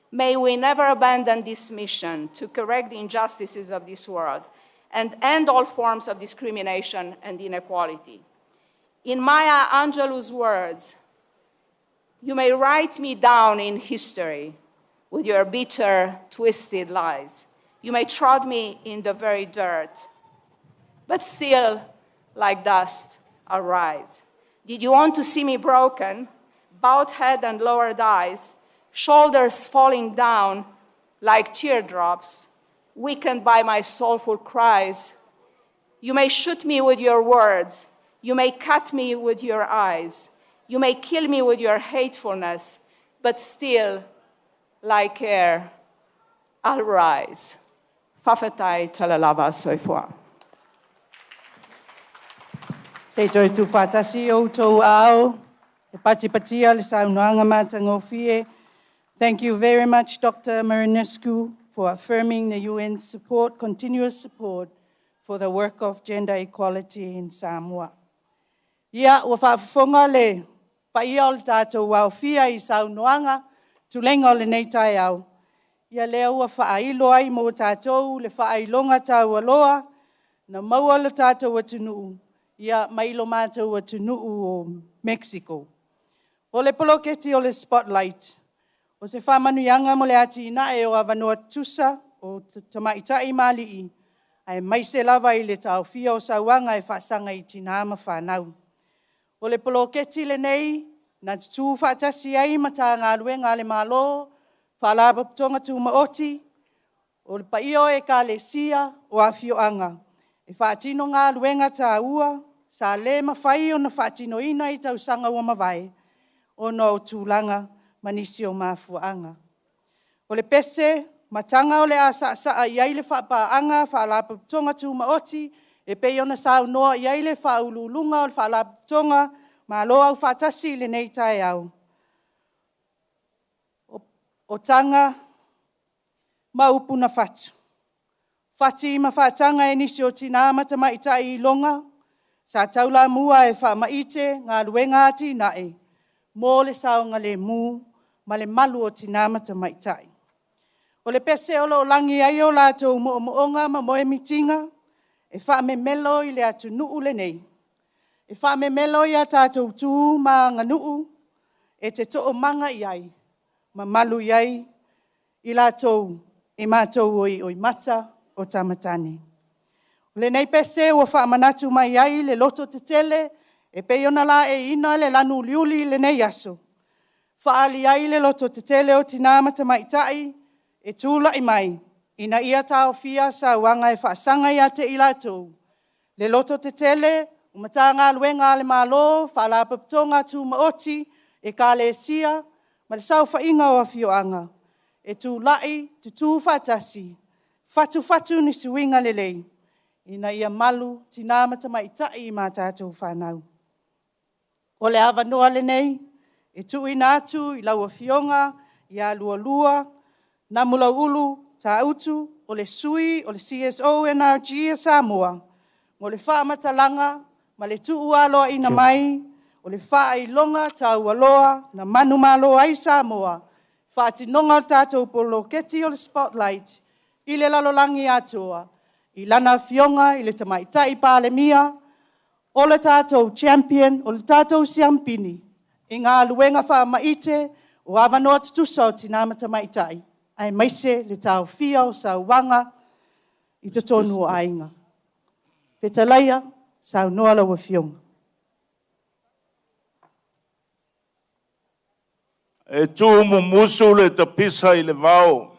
may we never abandon this mission to correct the injustices of this world and end all forms of discrimination and inequality. In Maya Angelou's words, you may write me down in history with your bitter, twisted lies. You may trod me in the very dirt, but still, like dust, I'll rise. Did you want to see me broken, bowed head and lowered eyes, shoulders falling down like teardrops, weakened by my soulful cries? You may shoot me with your words. You may cut me with your eyes. You may kill me with your hatefulness, but still, like air, I'll rise. Fa'afetai telelava soifua. Se toi tu whātasi o tō ao, e pati patia le saunoanga matangofie. Thank you very much, Dr. Marinescu, for for affirming the UN support, continuous support for the work of gender equality in Samoa. Ia, ua faafofoga le paia o le tatou aofia i saunoaga, tuleiga o lenei taeao, ia lea ua faailo ai mo tatou le faailoga taualoa na maua le tatou atunuu, ia mai lo matou atunuu o Mexico. O le poloketi o le Spotlight, o se faamanuiaga mo le atinae o avanoa tutusa o tamaitai ma alii, aemaise lava i le taofia o sauaga e faasaga i tina ma fanau. O le poloketi lenei na tutu faatasi ai Matagaluega a le Malo, Faalapotopotoga Tumaoti, o le paia o Ekalesia, o afioaga, e faatino galuega taua sa le mafai ona faatinoina i tausaga ua mavae ona o tulaga ma nisi o mafuaaga. O le pese ma taga o le a saasaa i ai le faapaaga a Faalapotopotoga Tumaoti e pei ona saunoa i ai le Faauluuluga o le Faalapotopotoga Malo Aufaatasi i lenei taeao, o taga ma upu na fatu, fati ma faataga e nisi o tina ma tamaitai iloga sa taulamua e faamaite galuega atinae mo le saogalemu ma le malu o tina ma tamaitai. O le pese o lo o lagi ai o latou moomooga ma moemitiga, e faamemelo i le atunuu lenei, e faamemelo i a tatou tu ma aganuu e te toomaga i ai ma malu i ai i latou e matou o i'oimata o tamatane. O lenei pese ua faamanatu mai ai le lototetele e pei ona laeiina le lanu uliuli i lenei aso, faaali ai le lototetele o tina ma tamaitai e tulai mai ina ia taofia sauaga e faasaga ia te i latou, le lototetele o Matagaluega a le Malo, Faalapotopotoga Tumaoti, Ekalesia ma le saofaiga o afioaga, e tulai tutu faatasi, fatufatu ni suiga lelei ina ia malu tina ma tamaitai ma a tatou fanau. O le avanoa lenei e tuuina atu i lau Afioga ia Lualua Namulauulu Tautu, o le sui o le CSO NRG a Samoa, mo le faamatalaga ma le tuualoaina mai o le faailoga taualoa na manumalo ai Samoa, faatinoga o le tatou poloketi o le Spotlight i le lalolagi atoa, i lana Afioga i le Tamaitai Palemia, o le tatou champion, o le tatou siamupini i galuega faamaite o avanoa tutusa o tina ma tamaitai, aemaise le taofia o sauaga i totonu o aiga. Fetalai, saunoa lau Afioga. E tu mumusu le tapisa i le vao,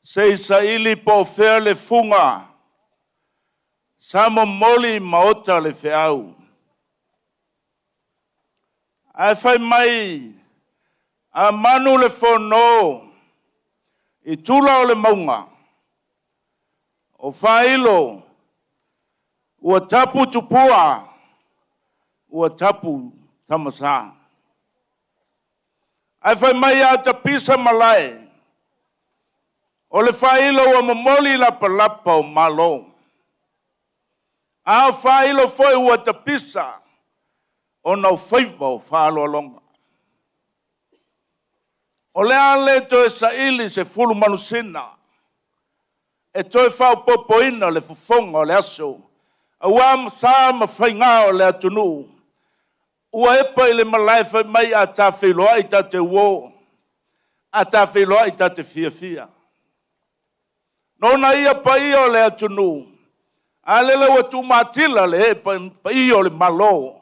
se i saili po o fea le fuga sa momoli i maota le feau. Ae fai mai a manu le fono i tula o le mauga, o faailo ua tapu tupua, ua tapu tamasa. Ae fai mai a tapisa malae, o le faailo ua momoli lapalapa o Malo. A o faailo foi ua tapisa ona o faiva o faaaloaloga. O le a le toe saili se fulu manusina e toe faaopoopoina le fofoga o le aso, aua sa ma faiga o le atunuu ua epa i le malae fai mai a ta feiloai ta te uo, a ta feiloai ta te fiafia. Nona ia paia o le atunuu, a lele ua tuumatila le ee paia o le Malo,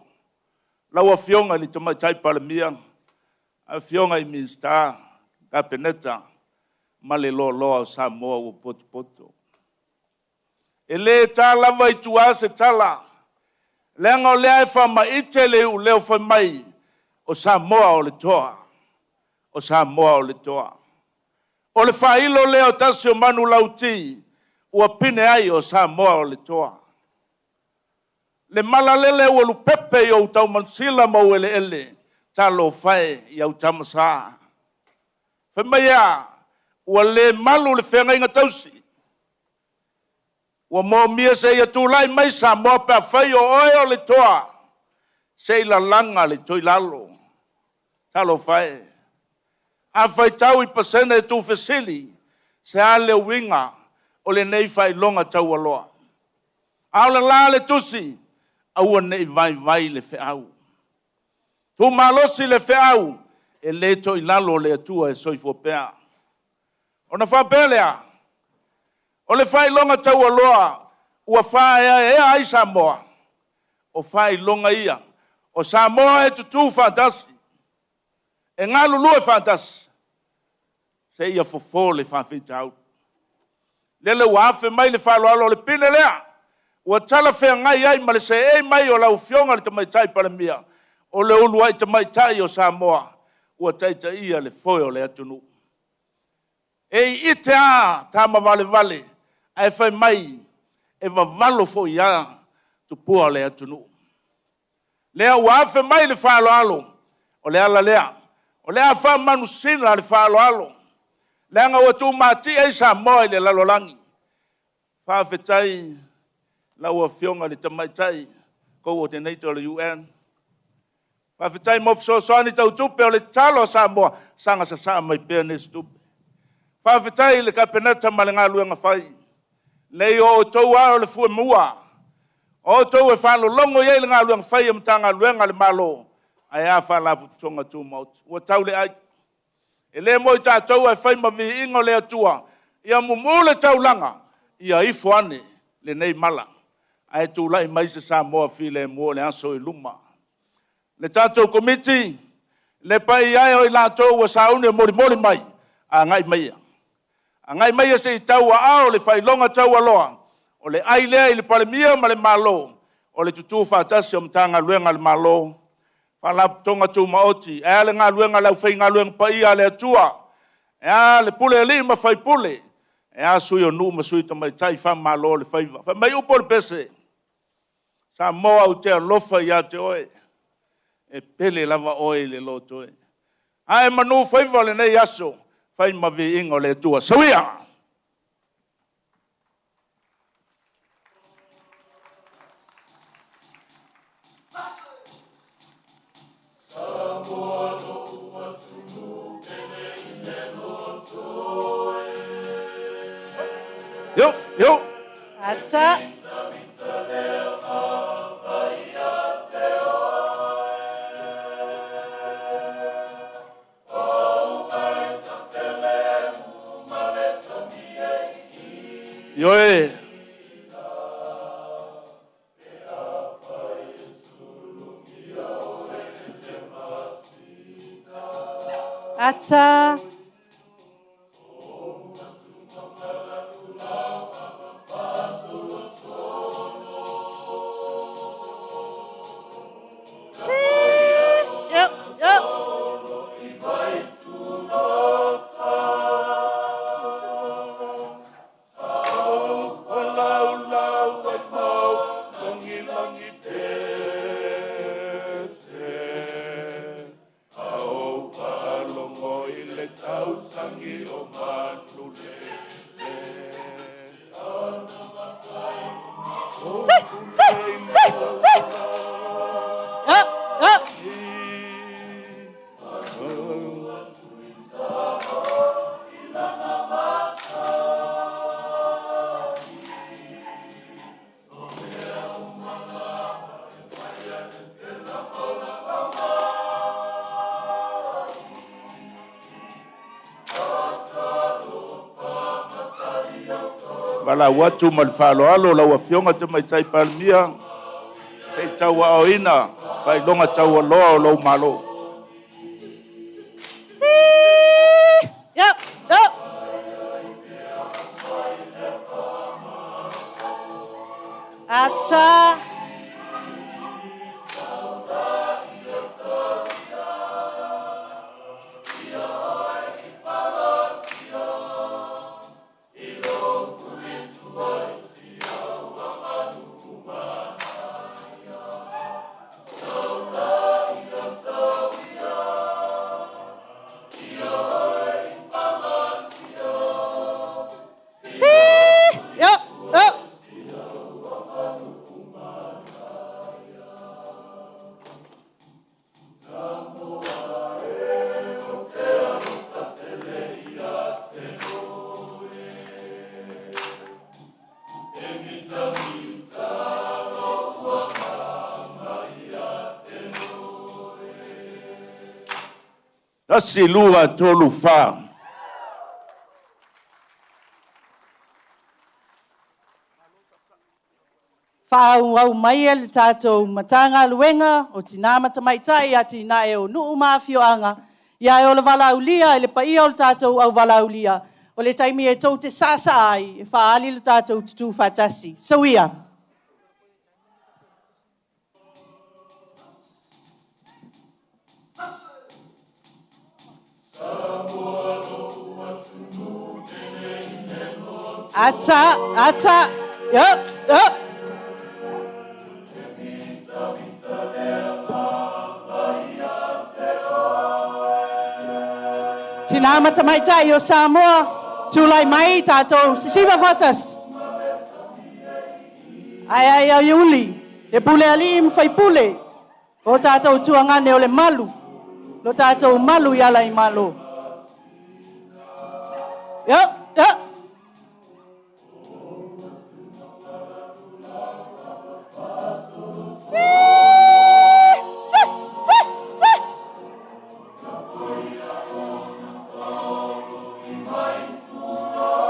lau Afioga i le Tamaitai Palemia, Afioga i Minisita, Kapeneta ma le loaloa o Samoa ua potopoto. E le ta lava i tua se tala, leaga o lea e faamaite le iuleo fai mai, o Samoa o le toa, o Samoa o le toa. O le faailo lea o tasi o manulauti ua pine ai o Samoa o le toa. Le mala lele ua lupepe i ou taumansila ma ou eleele, talofa e i au tamasa. Fai mai a, Ua le malu le feagaiga tausi. Ua mōmia se ia tūlai mai Samoa pe afai o oe o le toa, se i lalaga le toilalo. Talofa e. A faitau i pasene e tuufesili, se a le uiga o lenei faailoga taualoa. A o le la le tusi, aua ne i vaivai le feau. Tumalosi le feau, e le toilalo le Atua e soifua pea. Ona faapea lea, o le faailoga taualoa ua faaeaea ai Samoa, o faailoga ia, o Samoa e tutū faatasi, e galulue faatasi, seia fofo le faafitauli. Lele ua afe mai le faaaloalo o le pine lea, ua talafeagai ai ma le seei mai o lau Afioga i le Tamaitai Palemia, o le uluai tamaitai o Samoa ua taitaia le foe o le atunuu. E iite a tama valevale, ae fai mai e vavalo foi lava tupua o le atunuu. Lea ua afe mai le faaaloalo, o le ala lea. O le a faamanusina le faaaloalo, leaga ua tumatie ai Samoa i le lalolagi. Faafetai lau Afioga i le Tamaitai Coordinator o le UN. Faafetai mo fesoasoani tau tupe o le tatalo a Samoa, saga sasaa mai pea nisi tupe. Faafetai i le Kapeneta ma le galuega fai. Nei o outou lava o le fuemua, o outou e faalologo i ai le galuega fai a Matagaluega a le Malo, ae a Faalapotopotoga Tumaoti. Ua tau le ai. E le mo i tatou ae fai ma viiga o le Atua, ia mumu le taulaga, ia ifo ane lenei mala, ae tulai mai se Samoa filemu o le aso i luma. Le tatou Komiti, le paia e o i latou ua sauni e molimoli mai, agai maia. Agai maia se i tauaao le faailoga taualoa, o le ai lea i le Palemia ma le Malo, o le tutu faatasi o Matagaluega a le Malo, Faalapotopotoga Tumaoti, ae a le galuega a le aufaigaluega paia a le Atua, ae a le pule alii ma faipule, ae a sui o nuu ma sui tamaitai faamalo le faiva. Fai mai upu o le pese, Samoa ou te alofa ia te oe, e pele lava oe i le loto e. Ae manu faiva o lenei aso, fai ma viiga o le Atua. Soia! Yo, yo. Ata. Ioe. Ata. Yep, yep. Ti, ti, ti, ti. Up, up. Valaau atu ma le faaaloalo lau Afioga Tamaitai Palemia, se i tauaoina faailoga taualoa o lou Malo. Yep, yep. Ata. Tasi, lua, tolu, fa. Faaauau mai e le tatou Matagaluega o Tina ma Tamaitai, Atinae o Nuu ma Afioaga, ia e o le valaaulia i le paia o le tatou auvalaulia, o le taimi e tou te saasaa ai e faaali le tatou tutu faatasi. Soia! Ata, ata, yep, yep. Tina ma tamaitai o Samoa, tulai mai tatou sisiva faatasi. Ai ai ai uli, e pule alii ma faipule, o tatou tuagane o le malu, lo tatou malu i ala i malo. Yep, yep.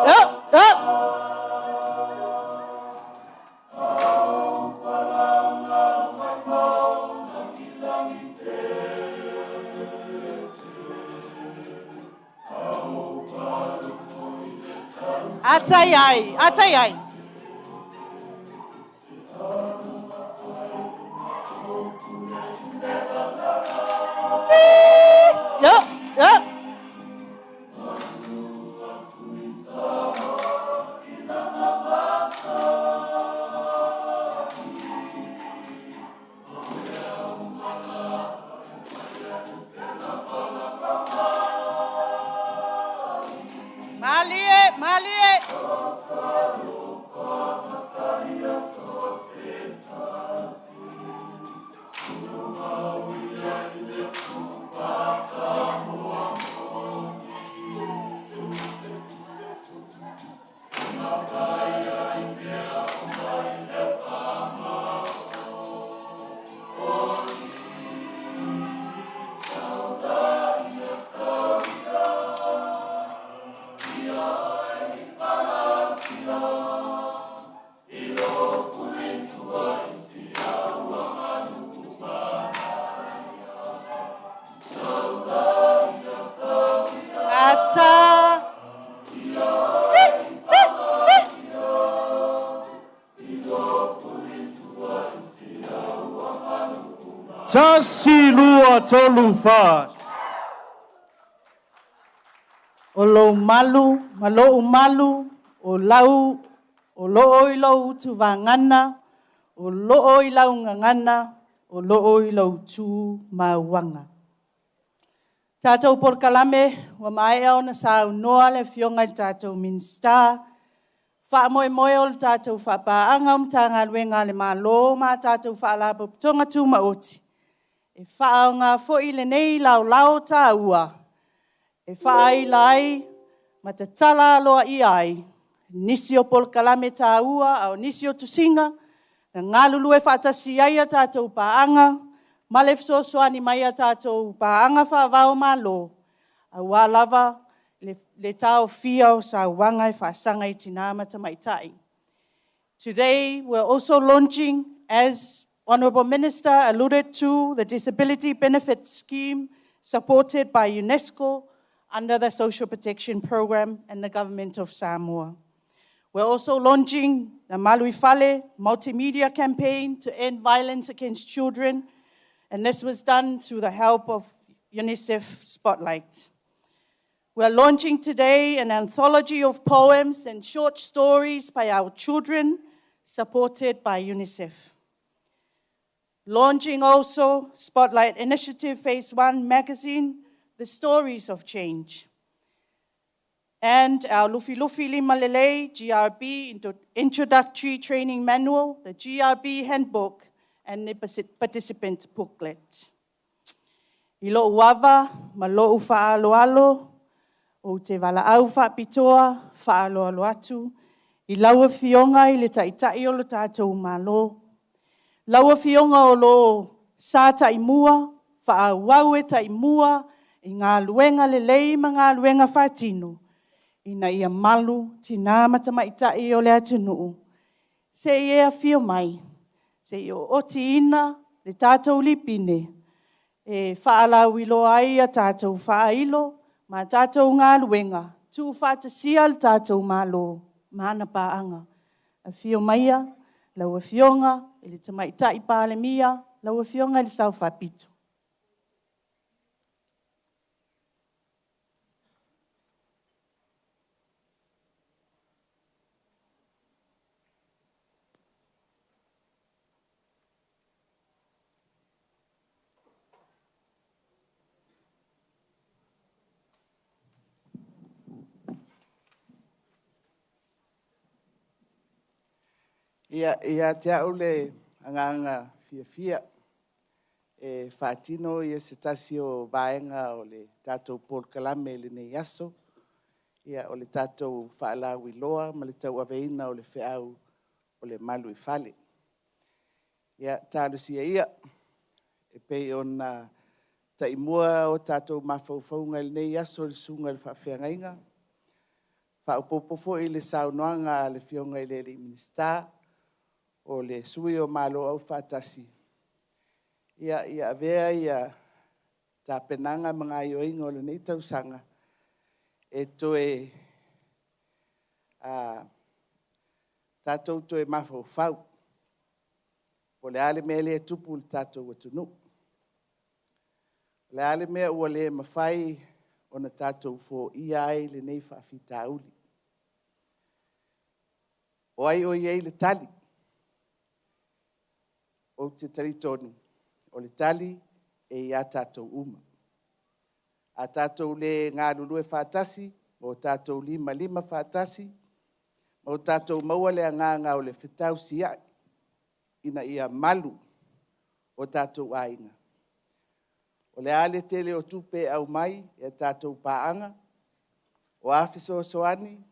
Yep, yep. Atai ai, atai ai. Yep, yep. Malie, malie. Ata. Ti, ti, ti. Tasi, lua, tolu, fa. O lou malu, ma lou malu, o lau, o loo i lou utuvagana, o loo i lau gagana, o loo i lou tu mauaga. Tatou polokalame, ua maea ona saunoa le afioga i le tatou Minisita, faamoemoe o le tatou faapaaga o Matagaluega a le Malo ma tatou Faalapotopotoga Tumaoti, e faaaoga foi lenei laolao taua, e faaila ai ma tatala aloaia ai nisi o polokalame taua a o nisi o tusiga na galulue faatasi ai a tatou paaga ma le fesoasoani mai a tatou paaga faavao malo, aua lava le taofia o sauaga e faasaga i tina ma tamaitai. Today, we're also launching, as Honourable Minister alluded to, the Disability Benefit Scheme supported by UNESCO under the Social Protection Program and the Government of Samoa. We're also launching the Maluifale multimedia campaign to end violence against children, and this was done through the help of UNICEF Spotlight. We're launching today an anthology of poems and short stories by our children, supported by UNICEF. Launching also Spotlight Initiative Phase 1 magazine, The Stories of Change. And our Lufi Lufi Lima Lelei GRB Introductory Training Manual, the GRB Handbook, and the Participant Booklet. I lou ava, ma lou faaaloalo, ou te valaau faapitoa, faaaloalo atu, i lau afioga i le taitai o le tatou Malo. Lau afioga o lo sa taimua, faaauau e taimua, i galuega lelei ma galuega faatino, ina ia malu tinā ma tamaitai o le atunuu, se i e afio mai, se i ootiina le tatou lipine e faalauiloa ai a tatou faailo ma tatou galuega tuufaatasia le tatou Malo ma ana paaga. Afio maia lau Afioga i le Tamaitai Palemia, lau Afioga i le Sao Faapito. Ia, ia te au le agaga fiafia e faatino se tasi o vaega o le tatou polokalame i lenei aso, o le tatou faalauiloa ma le tauaveina o le feau o le malu i fale. Ia, talosia ia e pei ona taimua o tatou mafaufauga i lenei aso i le susuga i le faafeagaiga, faaopoopo foi i le saunoaga a le Afioga i le Minisita, o le sui o Malo Afaatasi, ia avea tapenaga ma gaoioiga o lenei tausaga e toe tatou toe mafaufau po o le a le mea lea e tupu i le tatou atunuu. O le a le mea ua le mafai ona tatou foia ai lenei faafitauli? O ai o i ai le tali? Ou te talitonu o le tali e ia tatou uma. A tatou le galulue faatasi ma o tatou limalima faatasi ma o tatou maua le agaga o le fetausiai ina ia malu o tatou aiga, o le a le tele o tupe e aumai e a tatou paaga, o a fesoasoani,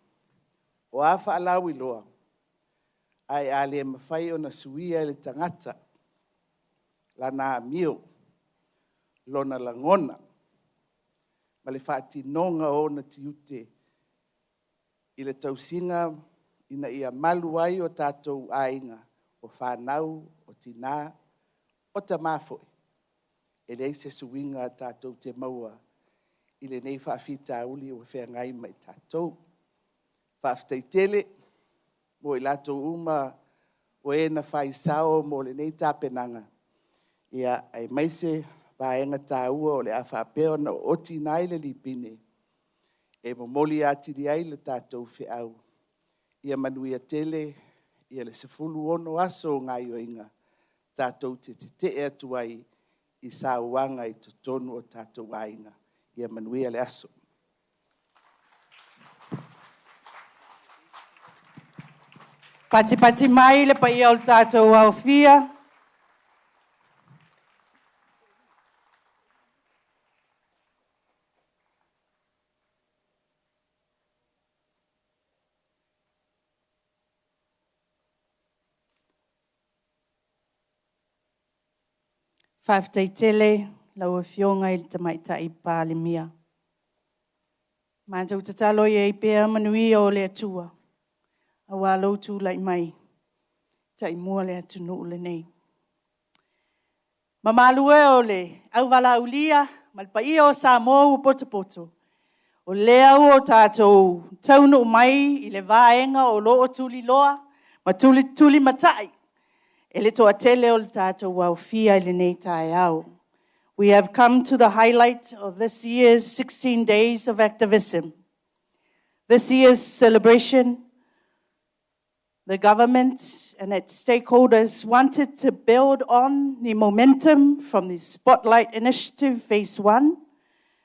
o a faalauiloa, ae a le mafai ona suia e le tagata lana amio, lona lagona ma le faatinoga o ona tiute i le tausiga ina ia malu ai o tatou aiga, o fanau, o tina, o tama foi, e leai se suiga tatou te maua i lenei faafitauli ua feagai ma i tatou. Faafetai tele mo i latou uma o e na fai sao mo lenei tapenaga, aemaise vaega taua o le a faapea ona ootiina ai le lipine e momoli atili ai le tatou feau, ia manuia tele le 16 aso o gaoioiga tatou te tetee atu ai i sauaga i totonu o tatou aiga. Ia manuia le aso. Patipati mai le paia o le tatou aofia. Faafetai tele lau Afioga i le Tamaitai Palemia. Matou tatalo ia i ai pea manuia o le Atua, aua lou tulai mai, taimua le atunuu lenei. Mamalu e o le auvalaulia ma le paia o Samoa ua potopoto, o lea ua tatou taunuu mai i le vaega o lo o tuliloa ma tulimatai e le toatele o le tatou aofia i lenei taeao. We have come to the highlight of this year's 16 days of activism. This year's celebration, the government and its stakeholders wanted to build on the momentum from the Spotlight Initiative Phase 1,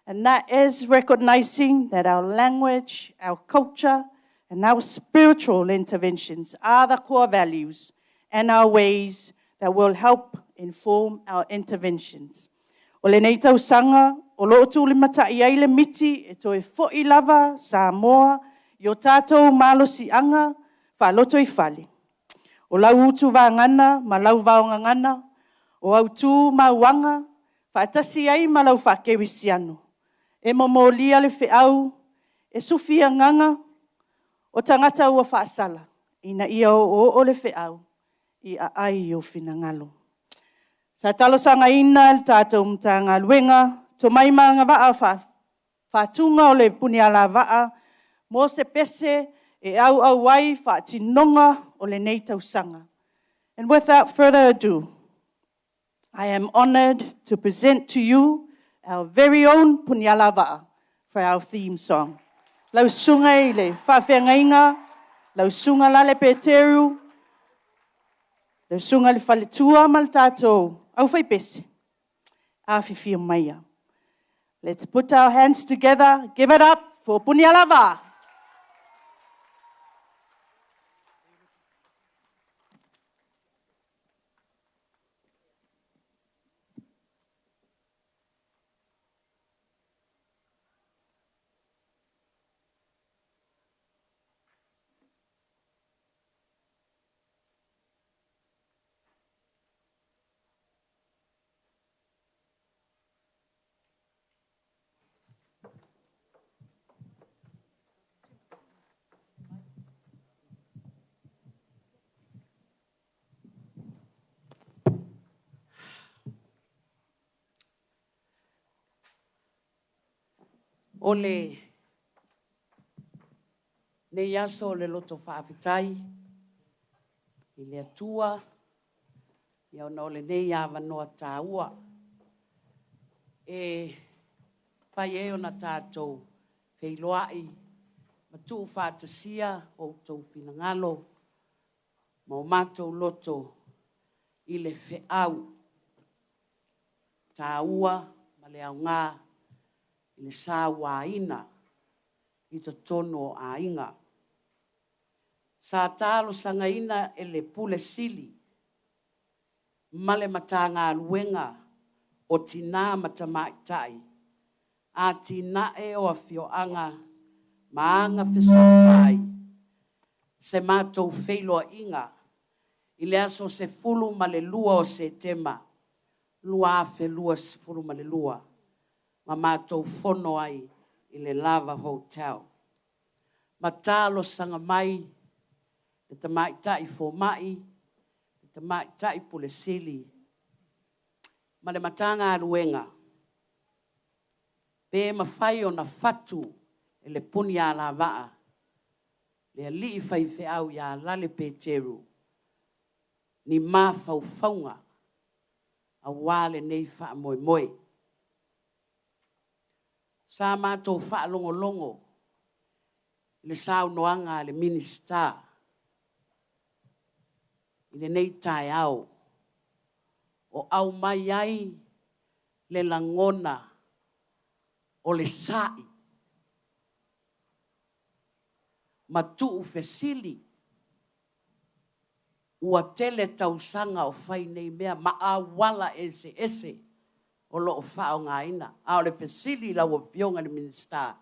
and that is recognizing that our language, our culture, and our spiritual interventions are the core values and our ways that will help inform our interventions. O lenei tausaga, o loo tulimatai ai le miti e toe foi lava Samoa i o tatou malosiaga faalotoifale. O lau utuvaga ma lau vaogagana, o autu ma auaga, faatasi ai ma lau faakerisiano, E momolia le feau e sufi agaga o tagata ua faasala, ina ia oooo le feau i aai o finagalo. Sa talosagaina e le tatou Matagaluega tomai ma agavaa faatuga o le Punialavaa mo se pese e auau ai faatinoga o lenei tausaga. And without further ado, I am honored to present to you our very own Punialavaa for our theme song. Lau susuga i le faafeagaiga, lau susuga Lale Peteru, lau susuga i le faletua ma le tatou aufaipese, afifio maia. Let's put our hands together, give it up for Punialavaa! O lenei aso o le loto faafetai i le Atua ona o lenei avanoa taua e mafai ai ona tatou feiloai ma tuufaatasia outou finagalo ma o matou loto i le feau taua ma le aoga i le sauaina i totonu o aiga. Sa talosagaina e le Pule Sili ma le Matagaluega o Tina ma Tamaitai, Atinae o Afioaga ma Agafesootai se matou feiloaiga i le aso 12 o Setema 2022 ma matou fono ai i le Lava Hotel. Ma talosaga mai le tamaitai fomai, le tamaitai Pule Sili ma le Matagaluega pe mafai ona fatu e le Punialavaa le alii faifeau ia Lale Peteru ni mafaufauga aua lenei faamoemoe. Sa matou faalogologo i le saunoaga a le Minisita i lenei taeao o aumai ai le lagona o le sa'i ma tuufesili ua tele tausaga o fai nei mea ma auala eseese o lo o faaaogaina. A o le fesili i lau Afioga i le Minisita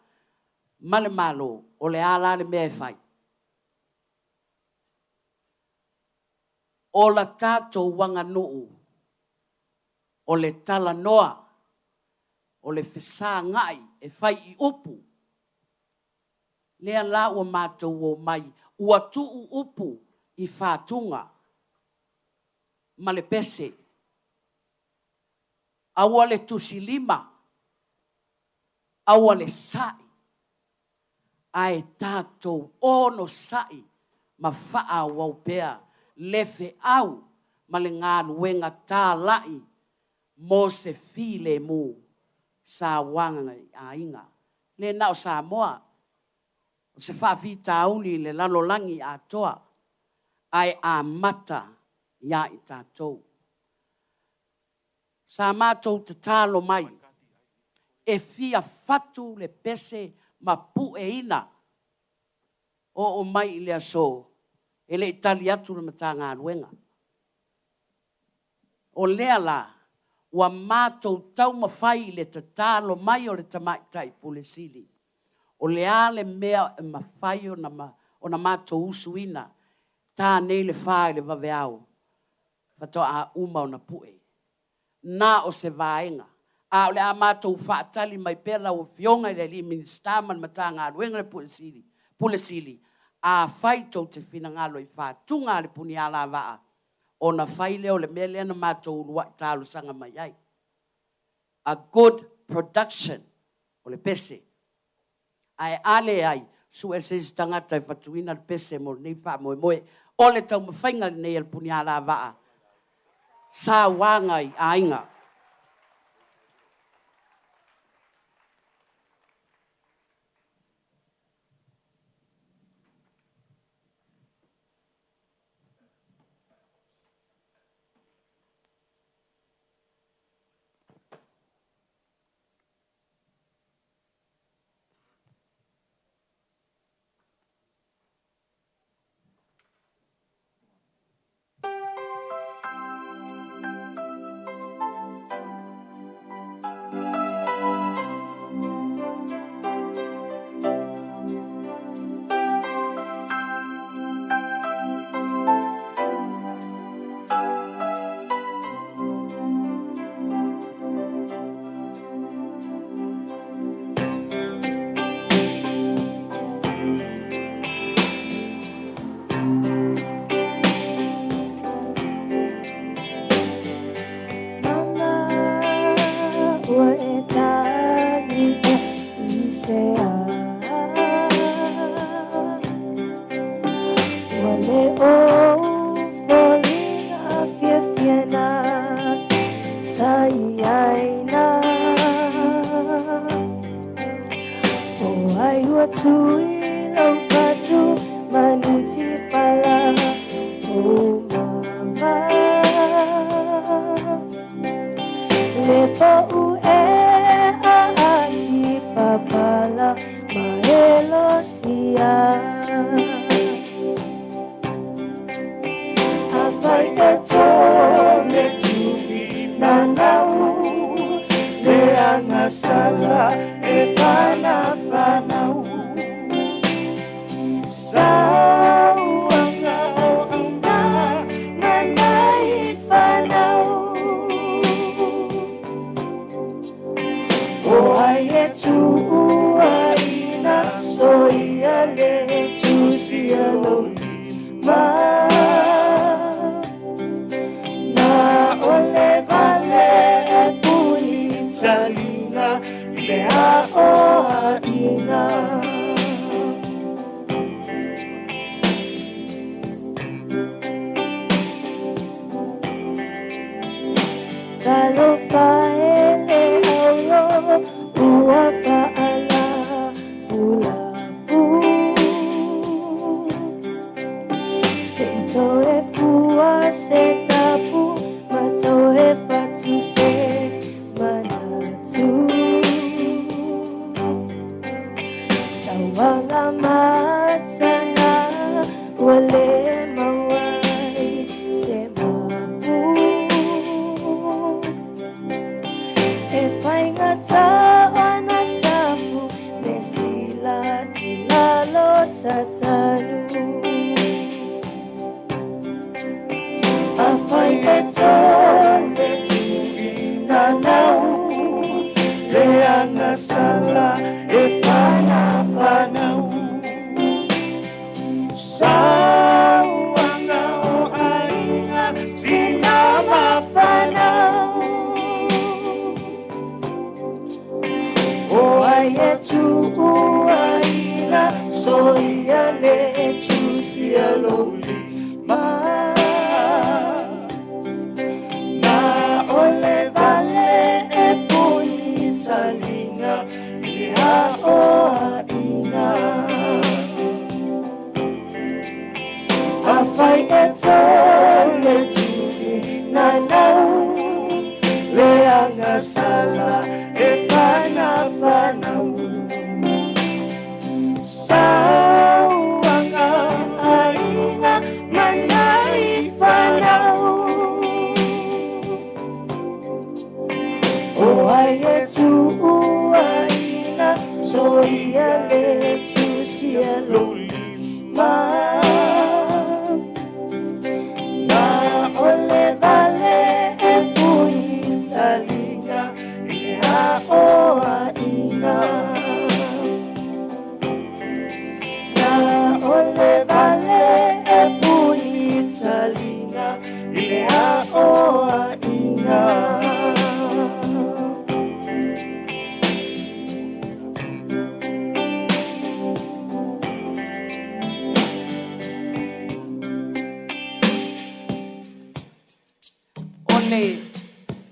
ma le Malo, o le a la le mea e fai? O la tatou aganuu, o le talanoa, o le fesagai e fai i upu, lea la ua matou omai, ua tuu upu i fatuga ma le pese. Aua le tusilima, aua le sa'i, ae tatou onosai ma faaauau pea le feau ma le galuega talai mo se filemu sauaga i aiga. E le na o Samoa, o se faafitauli i le lalolagi atoa, ae amata ia i tatou. Sa matou tatalo mai e fia fatu le pese ma pueina. Oo mai i le aso, e le i tali atu le Matagaluega. O lea la, ua matou taumafai i le tatalo mai o le Tamaitai Pule Sili, o le a le mea e mafai ona matou usuina, ta nei le 4 i le vaveao, faatoa uma ona pue. Na o se vaega. A o le a matou faatali mai pea lau Afioga i le alii Minisita ma le Matagaluega le Pule Sili, Pule Sili, afai tou te finagalo i faatuga a le Punialavaa, ona fai lea o le mea lea na matou uluai talosaga mai ai. A good production o le pese. Ae a leai, sue se isi tagata e fatuina le pese mo lenei faamoemoe. O le taumafaiga lenei a le Punialavaa, sauaga i aiga.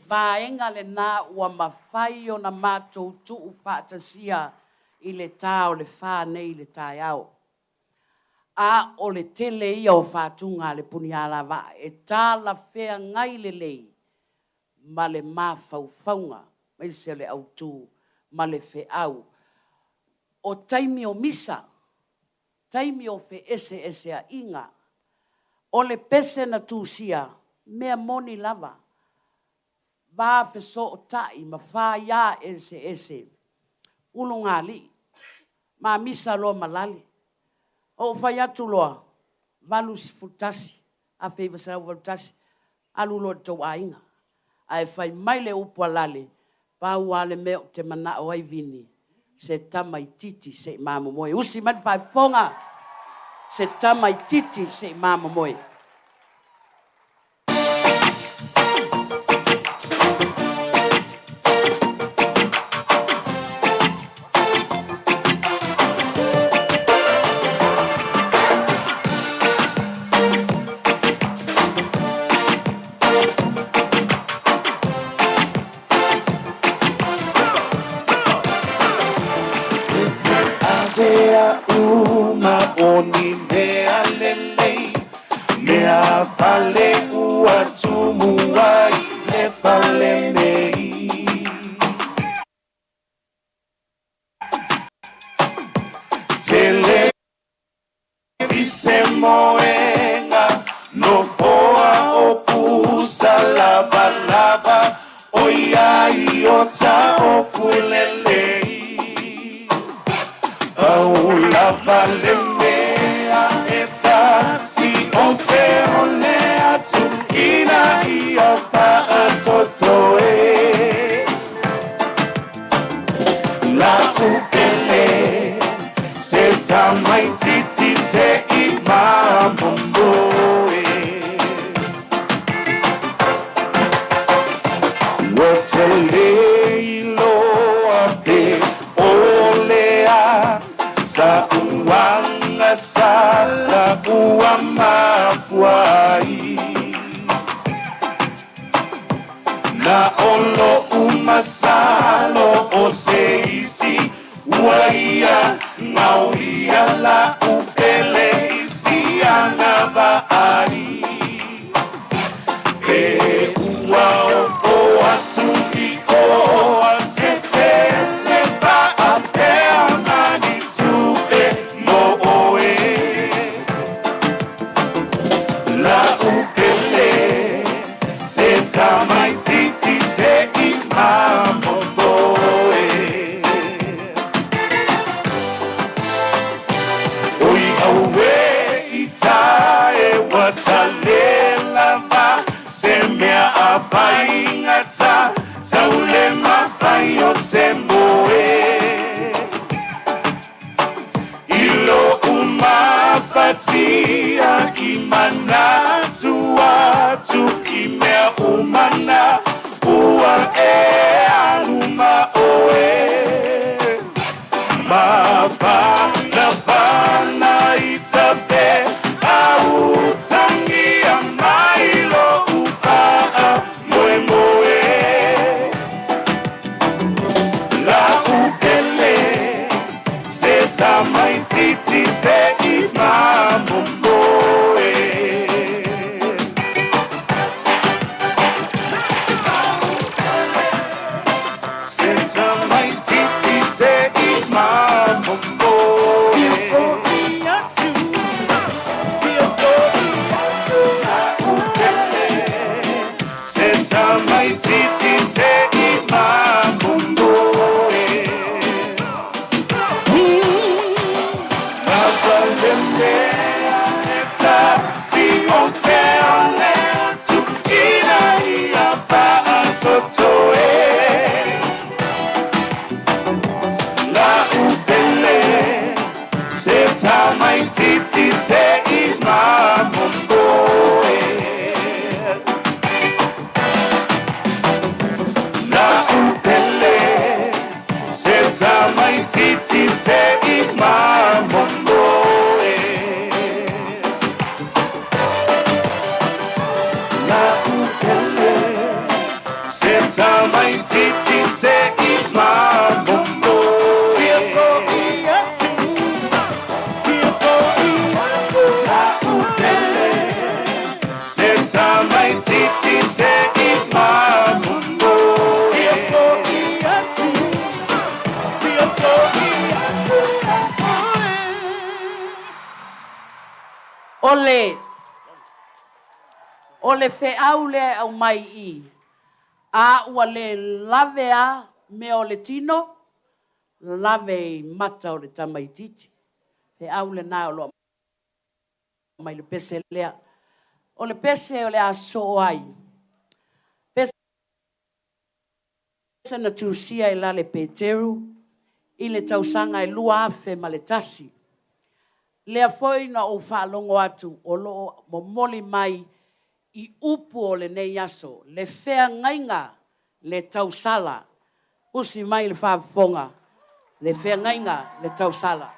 vaega lena ua mafai ona matou tuufaatasia i le ta o le 4 nei i le taeao. A o le tele ia o fatuga a le punialavaa e talafeagai lelei ma le mafaufauga aemaise o le autu ma le feau. O taimi o misa, taimi o feeseeseaiga, o le pese na tusia, mea moni lava, va fesootai ma faia eseese, ulugalii, ma misa loa ma lale. Ou fai atu loa, 81, 1981, alu loa i le tou aiga. Ae fai mai le upu a Lale, pau lava le mea ou te manao ai Vini, se tamaititi se i mamomoe. Usi mai le faafofoga, se tamaititi se i mamomoe. Avea uma o ni mea lelei, mea fale ua tumu ai le fale nei. Tele se moenga, no foa o pusa lava lava, o ia i o ta o fulelei. Au lava le mea e tasi o te o le atu ina ia whaatoto e. La upele se tamaititi se i mamomoe. Ua te leiloa pe o le a sa uanga sala ua mafuai. Na olo umasalo o se isi ua ia ngau ia la upele isi ana vaai. E ua o foa sui o a se tele faapea mani tupe mo oe. La upele se tamaititi se i mamomoe. Oi aue i tae watalela va se mea a paingata taule mawhai o se moe. Ilo umafatia i manatu atu i mea umana ua e anuma oe. Mawhana whana i tape au tangia mai lo upaa moe moe. La upele se tamaititi se i mamomoe. Se tamaititi se i mamomoe. La upele se tamaititi se i mamomoe. Mawalelea e tasi o te ole atu ina ia whaatoto e. La upele se tamaititi se i mamomoe. La upele tamaititi se i mamomo. Fia fo'i atu, fia fo'i atu la'u pele, se tamaititi se i mamomo. Fia fo'i atu, fia fo'i atu. O le feau lea e aumai i i, a ua le lave a mea o le tino, lave i mata o le tamaititi. Feau lena o lo o aumai le pese lea. O le pese o le a soo ai, pese na tusia e Lale Peteru i le tausaga e 2001. Lea foi na ou faalogo atu o lo o momoli mai i upu o lenei aso, le feagaiga le tausala. Usi mai le faafofoga, le feagaiga le tausala.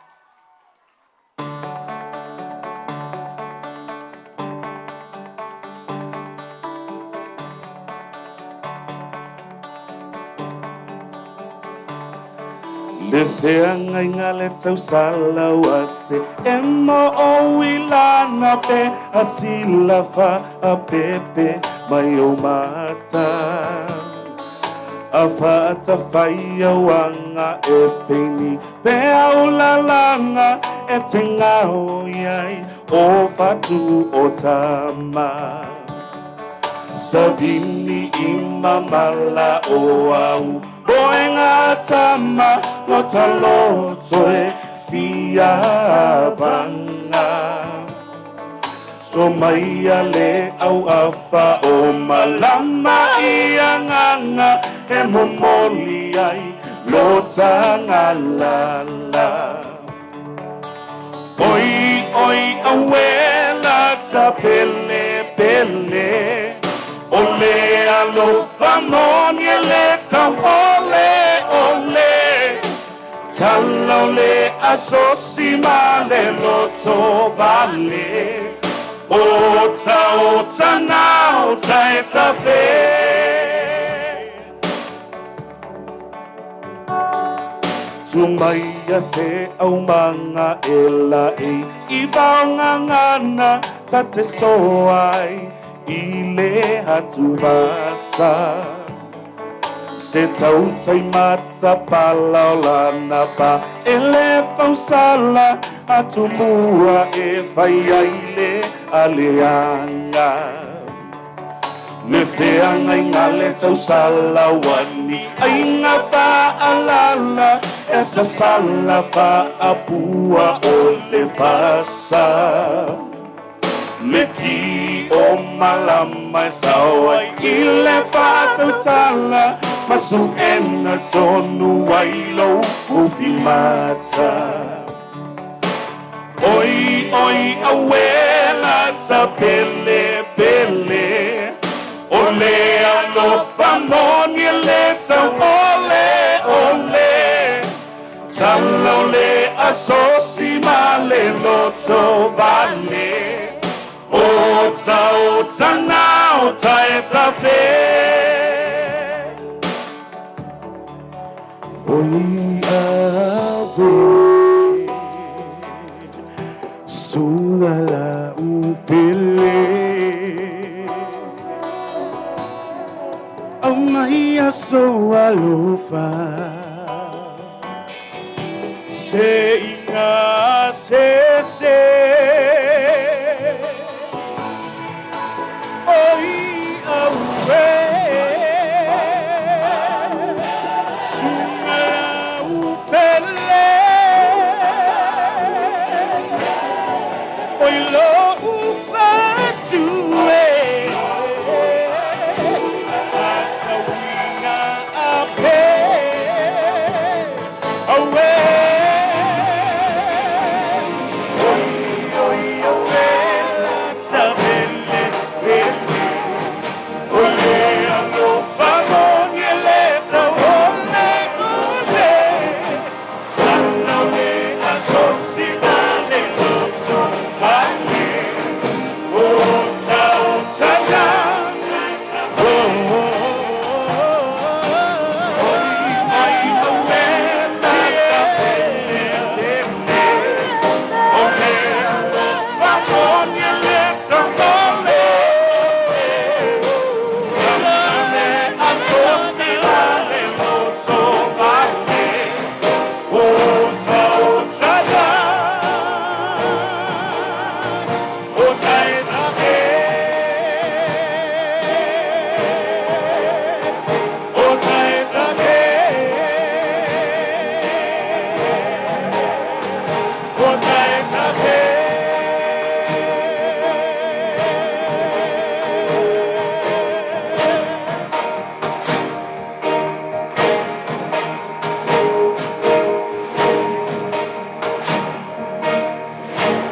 Le feagaiga le tausala ua se e mo o i lana pe a sila fa a pepe mai o mata. A whaatawhai auanga e peini pe au lalanga e te ngao iai o whatu o tama. Savini i mamala o au boe ngā tama no taloto e fia vanga. To mai a le au afa o malama i anganga e momoli ai lo tanga la. Oi oi awela ta pele pele o le alofa moni e le kau ole ole talau le asosi ma le loto vale. Ota ota na ota e tafe. Tumaia se au manga e la e i vaongangana ta te soai i le hatuvasa. Se tautai mata palaolana pa e le fausala atumua e fai ai le aleanga. Le feagaiga le tausala wani aiga faalala e sasala faapua o le fasa. Le ki o malama e sao ai i le faatautala masuena tonu ai lou ufimata. Oi oi awela ta pele pele o le alofa moni e le tau ole ole talau le asosi ma le loto vale. Ota ota na ota e tafe. Oi ave sua la upele au mai aso alofa se inga se se. Oi aue